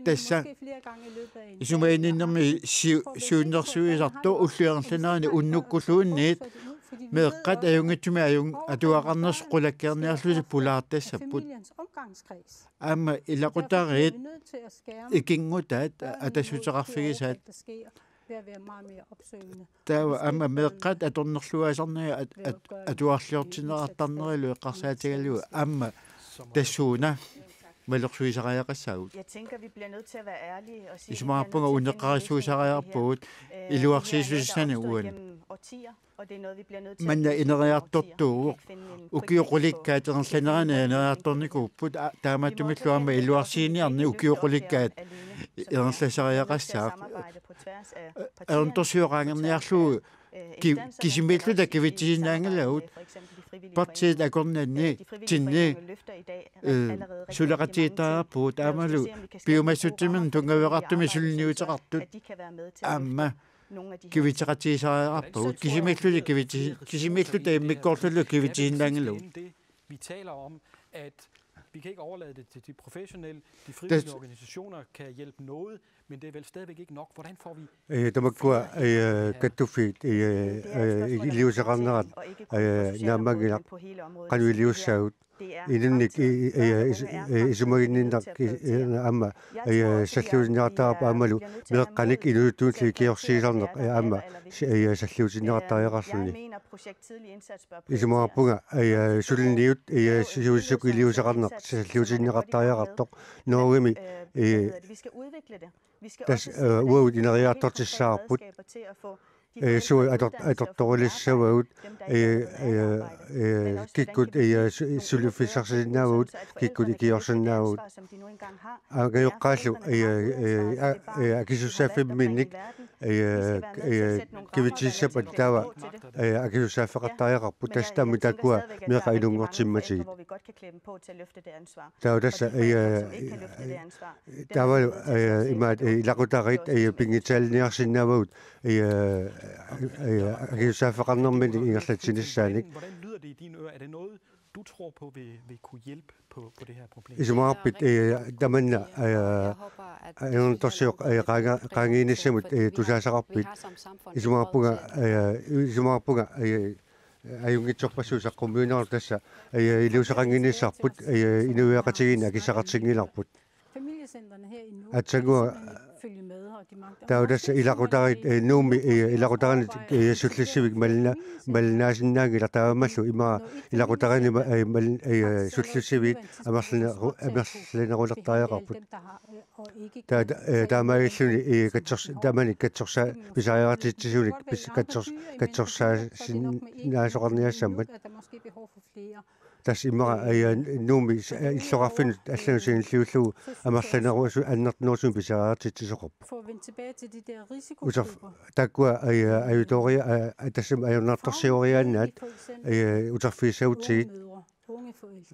tassa isumaginninnermi siu-, siunnersuisartoq ullut ingerlaneranni unnukkulluunniit meeqqat ajunngitsumik ajunngitsumik atuaqarnersut qulakkeerniarlutik pulaartassapput. Aamma ilaqutariit ikinngutaat atassuteqarfigisaat. Taava aamma meeqqat atornerluaasarnerat at-, at-, atuarliortinneqartarnerilu eqqarsaatigalugu aamma tassuuna malersuisariaqassaagut. Jeg tænker, vi bliver nødt til at være ærlige og sige, Isumaqarpunga unneqqarisuusariaqarpugut iluarsiissutissanik uani. Manna ineriartortuuvoq. Ukioqqulikkaat ingerlaneranni ineriartornikuupput, a-, taamaattumillu aamma iluarsiiniarneq ukioqqulikkaat ingerlasariaqassaaq. Ajornartorsiut qaangerniarlugu ki-, kisimiilluta kivitsisinnaanngilagut. Partiit akornanni tinni, øh, suleqatigiittariaqarpugut aammalu piumassutsiminnik tunngaveqartumik suliniuteqartut aamma kivitseqatigisariaqarpagut. Kisimiilluta kivitsi-, kisimiilluta immikkoorluta kivitsisinnaanngilagut. Det, vi taler om, at vi kan ikke overlade det til de professionelle. De frivillige organisationer kan hjælpe noget, men det er vel stadigvæk ikke nok. Hvordan får vi Øh, tamakkua, øh, kattuffiit, øh, øh, iliuuseqarnerat, øh, naammanngilaq, qanoq iliussaagut. Ilinnik i-, i-, i-, is-, eh, isumaginninneq i-, i-, aamma, eh, salliutinniartarput aammalu meeqqanik inuusuttunullu ikiorsiisarneq, eh, aamma, si-, eh, salliutinniartariaqarluni. Isumaqarpunga, eh, suliniut, eh, siulissikkut iliuuseqarneq salliutinniartariaqartoq. Norgemi, eh, tassa, eh, uagut ineriartortissavarput. Eh, suut ator-, atortorulissavagut, eh, eh, eh, kikkut, eh, su-, suliffissarsisinnaavagut, kikkut ikiorsinnaavagut. Angajoqqaallu, eh, eh, a-, eh, akisussaaffimminnik, eh, eh, kivitsissappat taava, eh, akisussaaffeqartariaqarput, tassa taama taakkua meeqqat inunngortimmatigit. Taava tassa, eh, taava, eh, imaat, eh, ilaqutariit, eh, pinngitsaaliniarsinnaavagut, eh, eh, akisussaaffeqarnerminnik ingerlatsinissaannik. Hvordan lyder det i dine ører? Er det noget, du tror på vil, vil kunne hjælpe på, på det her problem? Isumaqarpit, eh, tamanna, eh, ajornartorsiut, eh, qaanga-, qaangiinissamut, eh, tusaasaqarpit. Isumaqarpunga, eh, isumaqarpunga, eh, ajunngitsorpassuit saqqummiunnerat tassa, eh, iliuuseqannginnissarput, eh, inuiaqatigiinni akissaqartinngilarput. Aatsaannguaq, Taava tassa ilaqutariit, eh, Nuummi, eh, ilaqutariinni, eh, sullissivik malina-, malinnaasinnaagilaat taamaallu immaqa ilaqutariinni ma-, eh, mal-, eh, sullissivik amerlane-, amerlanerulertariaqarput. Taa-, eh, taamaalilluni, eh, katsors-, taamani katsorsaa-, pisariaqartitsisunik pis-, katsors-, katsorsaasinnaasaqarniassammat. Tassa immaqa, eh, Nuummi s-, eh, illoqarfinnut allanut sanilliullugu amerlanerusu-, annertunerusumik pisariaqartitsisoqarpoq. Uterf-, taakkua, eh, ajutooriaat, eh, tassami ajornartorsioriaannaat, eh, uterfigissagutsigit,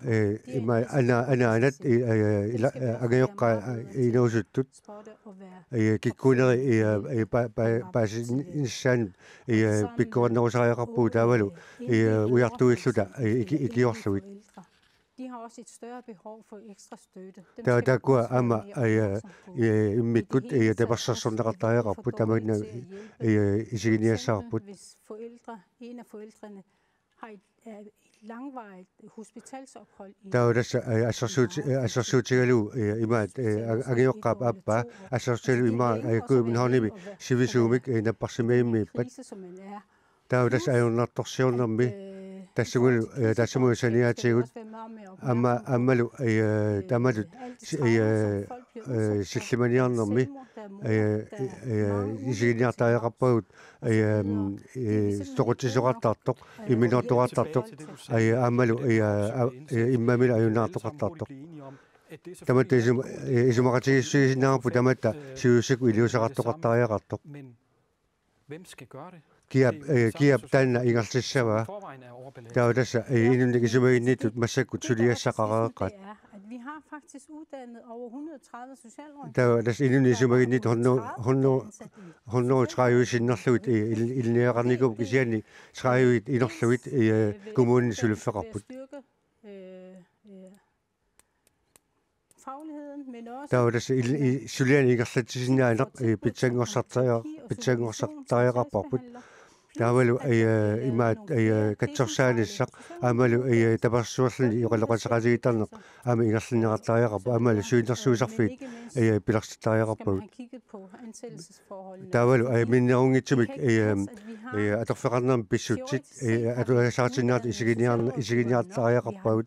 eh, ima ana-, anaanat, eh, eh, ila-, eh, angajoqqaat, eh, inuusuttut, eh, kikkuuneri, eh, eh, pa-, pa-, paasinissaannut, eh, pikkorinnerusariaqarpugut taavalu, eh, ujartuilluta, eh, iki-, ikiorlugit. De har også et større behov for ekstra støtte. Dem Taava skal vi taakkua også være aamma, mere eh, opmærksom på. Eh, immikkut, eh, tapersersorneqartariaqarput, tamanna, eh, isiginiassavarput. Hvis forældre, en af forældrene har et, er et langvarigt hospitalsophold i Taava tassa, eh, assersuut-, eh, assersuutigalugu, eh, imaat, eh, angajoqqaap aappaa, assersuutigalugu imaat, eh, Københavnimi sivisuumik, eh, napparsimmavimmippat. Krise, som man er. Taava tassa ajornartorsiornermi, tassungalu, eh, tassungalu saniatigut, aamma, aammalu, eh, taamatut, si-, eh, eh, sillimaniarnermi, eh, eh, isiginiartariaqarpagut, eh, eh, soqutsisoqartartoq, imminortoqartartoq, eh, aammalu, eh, a-, eh, immamilu ajunnaartoqartartoq. Tamatta isum-, eh, isumaqatigiissuisinnaavarput tamatta siusik iliuuseqartoqartariaqartoq. Hvem skal gøre det? Kiap, eh, kiap taanna ingerlissavaa? Taava tassa, eh, inunnik isumaginnittut massakkut suliassaqareeqqaat. Det er, at vi har faktisk uddannet over hundrede og tredive socialrådgivere. Taava tassa inunnik isumaginnittut hundrede, hundrede, hundrede tredive sinnerlugit, eh, il-, ilinniagaqarnikuupput kisianni tredive inorlugit, eh, kommunini suliffeqarput. Taava tassa il-, i-, sulianik ingerlatsisinnaaneq, eh, pitsanngorsartaria-, pitsanngorsartariaqarparput. Taavalu, eh, imaat, eh, katsorsaanissaq, aammalu, eh, tapersersuilluni oqaloqateqatigiittarneq, aamma ingerlanneqartariaqarpoq, aammalu siunnersuisarfiit, eh, pilersittariaqarpagut. Taavalu, eh, minnerunngitsumik, eh, eh, atorfeqarnermi pissutsit, eh, atugassaqartinneqartut isiginiarn-, isiginiartariaqarpagut.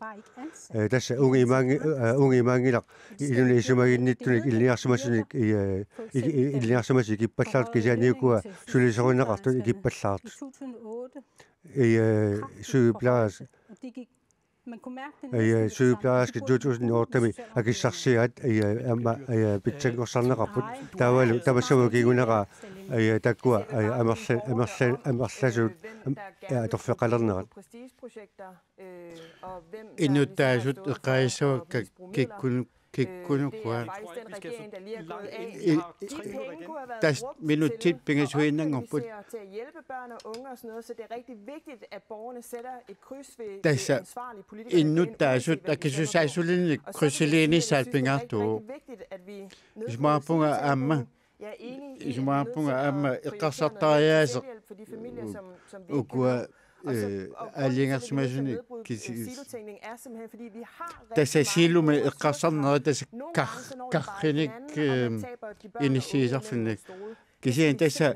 Eh, tassa uunga imaanngi-, eh, uunga imaanngilaq inunnik isumaginnittunik ilinniarsimasunik, eh, ik-, i-, ilinniarsimasut ikippallaartut kisianni ukua sulisorineqartut ikippallaartut. Eh, sygeplejerske, eh, sygeplejerske to tusind otte-mi akissarsiaat, eh, aamma, eh, pitsanngorsarneqarput. Taavalu tamassamu kinguneraa, eh, taakkua, eh, amerla-, amerla-, amerlasuut, am-, eh, atorfeqalernerat. Inuttaasut eqqaassavat kikkunuk, kikkunukua. I-, i-, tassa minutsit pingasuinnanngorput. Tassa innuttaasut akisussaassalimmik krydsiliinissaat pingaartuuvoq. Isumaqarpunga aamma. Isumaqarpunga aamma eqqarsartariaaseq ukua, eh, aalajangersimasunik kisi-, tassa silumut eqqarsarnerat tassa kar-, karrinik, eh, inissiisarfinnik. Kisianni tassa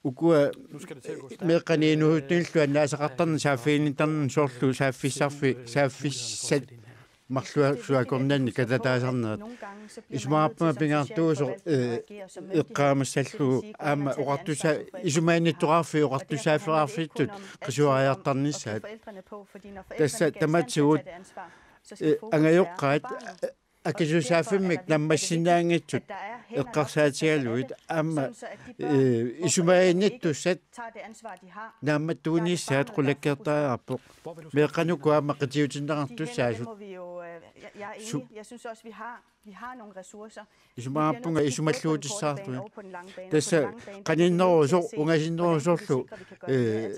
ukua meeqqanik inuusuttunillu annaasaqartarneq saaffiginnittarneq soorlu saaffissarfi-, saaffissat marluarsuakornanni katataasarnerat. Isumaqarpunga pingaartuusoq, eh, eqqaamassallugu aamma oqartussa-, isumaginnittoqarfiit oqartussaaffeqarfittut qisuariartarnissaat. Tassa tamatigut, eh, angajoqqaat, eh, akisussaaffimmik naammassinnaanngitsut eqqarsaatigalugit aamma, eh, isumaginnittussat naammattuunissaat qulakkeertariaqarpoq. Meeqqanut ukua aamma qitiutinneqartussaasut. Su-, isumaqarpunga isumalluutissaartunik. Tassa qaninnerusoq, ungasinnerusorlu, eh,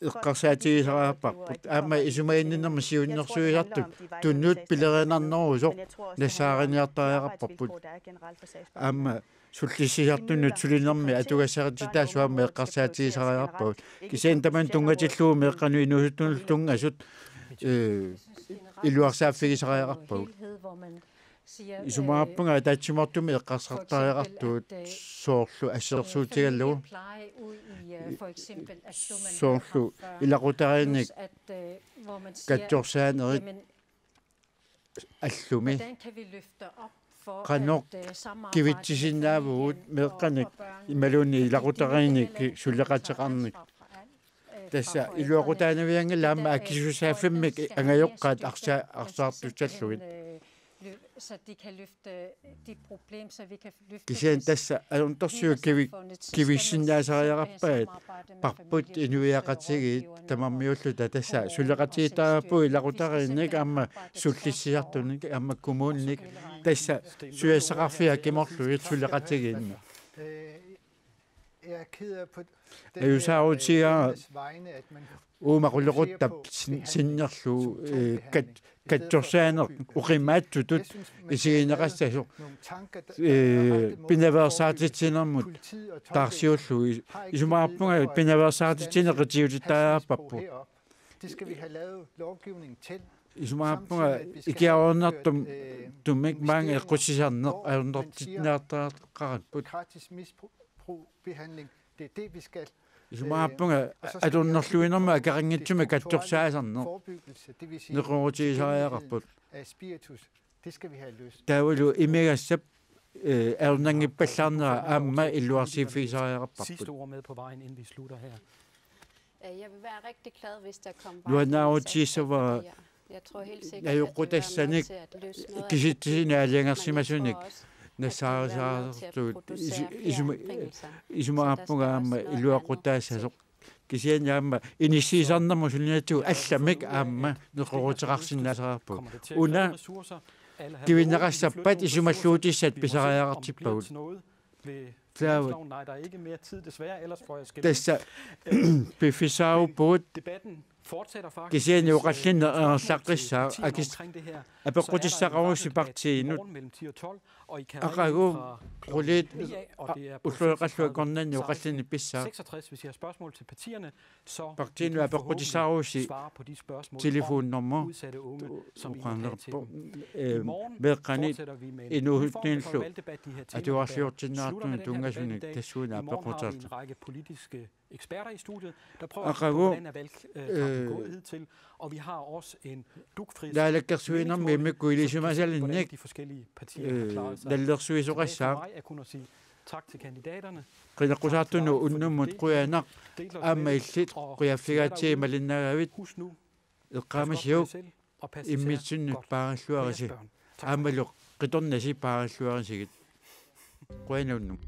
eqqarsaatigisariaqarparput. Aamma isumaginninnermik siunnersuisartut tunnuit pilerinarnerusoq nassaariniartariaqarparput. Aamma sullissisartunut sulinermi atugassaqartitaasut aamma eqqarsaatigisariaqarpagut. Kisianni tamanut tunngatillugu meeqqanut inuusuttunullu tunngasut, eh, iluarsaaffigisariaqarpagut. Isumaqarpunga ataatsimoortumik eqqarsartariaqartugut soorlu assersuutigalugu, soorlu ilaqutariinnik katsorsaanerit allumi qanoq kivitsisinnaavugut meeqqanik imaluunniit ilaqutariinnik suleqateqarneq. Tassa iluaqutaanavianngilaq aamma akisussaaffimmik angajoqqaat arsa-, arsaartussallugit. Kisianni tassa ajornartorsiut kivi-, kivissinnaasariaqarpaat, parput inuiaqatigiit tamarmiulluta, tassa suleqatigiittariaqarpugut ilaqutariinnik aamma sullissisartunik aamma kommuninit, tassa susassaqarfiit akimorlugit suleqatigiinnik. Ajuusaarutigaara uuma qulequttap sin-, sinnerlugu, eh, kat-, katsorsaaneq oqimaatsutut isigineqassasoq, eh, pinaveersaartitsinermut taarsiullugu. Is-, isumaqarpunga pinaveersaartitsineq qitiutittariaqarparput. Isumaqarpunga ikiaroornartumik maanga eqqussisarneq ajornartortinniartariaqarparput. Isumaqarpunga atornerluinermut akeqanngitsumik katsorsaasarneq neqeroorutigisariaqarput. Taavalu imigassap, eh, ajornanngippallaarnera aamma illuarsiiffigisariaqarparput. Øh, Jeg vil være rigtig glad, hvis der kom Nuannaarutissavara Jeg tror helt sikkert, at det vil være med najoqqutassanik til at løse noget af kisitsisinnik problemet, men jeg aalajangersimasunik tror også, at vi er bedre til at nassaarisaartut producere flere anbringelser. Isumaqarpunga aamma iluaqutaassasoq. Kisianni aamma inissiisarnermut suliniutigut allamik aamma neqerooruteqarsinnaasariaqarpugut. Una kivinneqassappat isumalluutissat pisariaqartippagut. Taavat. Tassa piffissaaruppugut. Kisianni oqallinneq ingerlaqqissaaq. Akis apeqqutissaqarussi partiinut. Aqagu qulit ulluiqallu akornanni oqallinneq pissaaq. Partiinut apeqqutissaqarussi telefonnummer oqarnerpoq, eh, meeqqanit inuusuttunillu atuarliortinneqartunut tunngasunik tassuuna apeqqutaartoq. Eksperter i studiet, der prøver at se, hvordan er valgkampen gået hidtil, og vi har også en dugfrisk Naalakkersuinermi immikkut ilisimasalinnik, de forskellige partier har eh, klaret sig. Tilbage for nallersuisoqassaaq. Mig er kun at sige tak til kandidaterne. Qinaqqusaartunut unnummut qujanaq aamma illit qujaffigaatsigit malinnaagavit. Husk nu, Eqqaamasiuk immitsinnut paarilluarisi aammalu qitornasi paarilluarisigit. Qujanaq unnuk.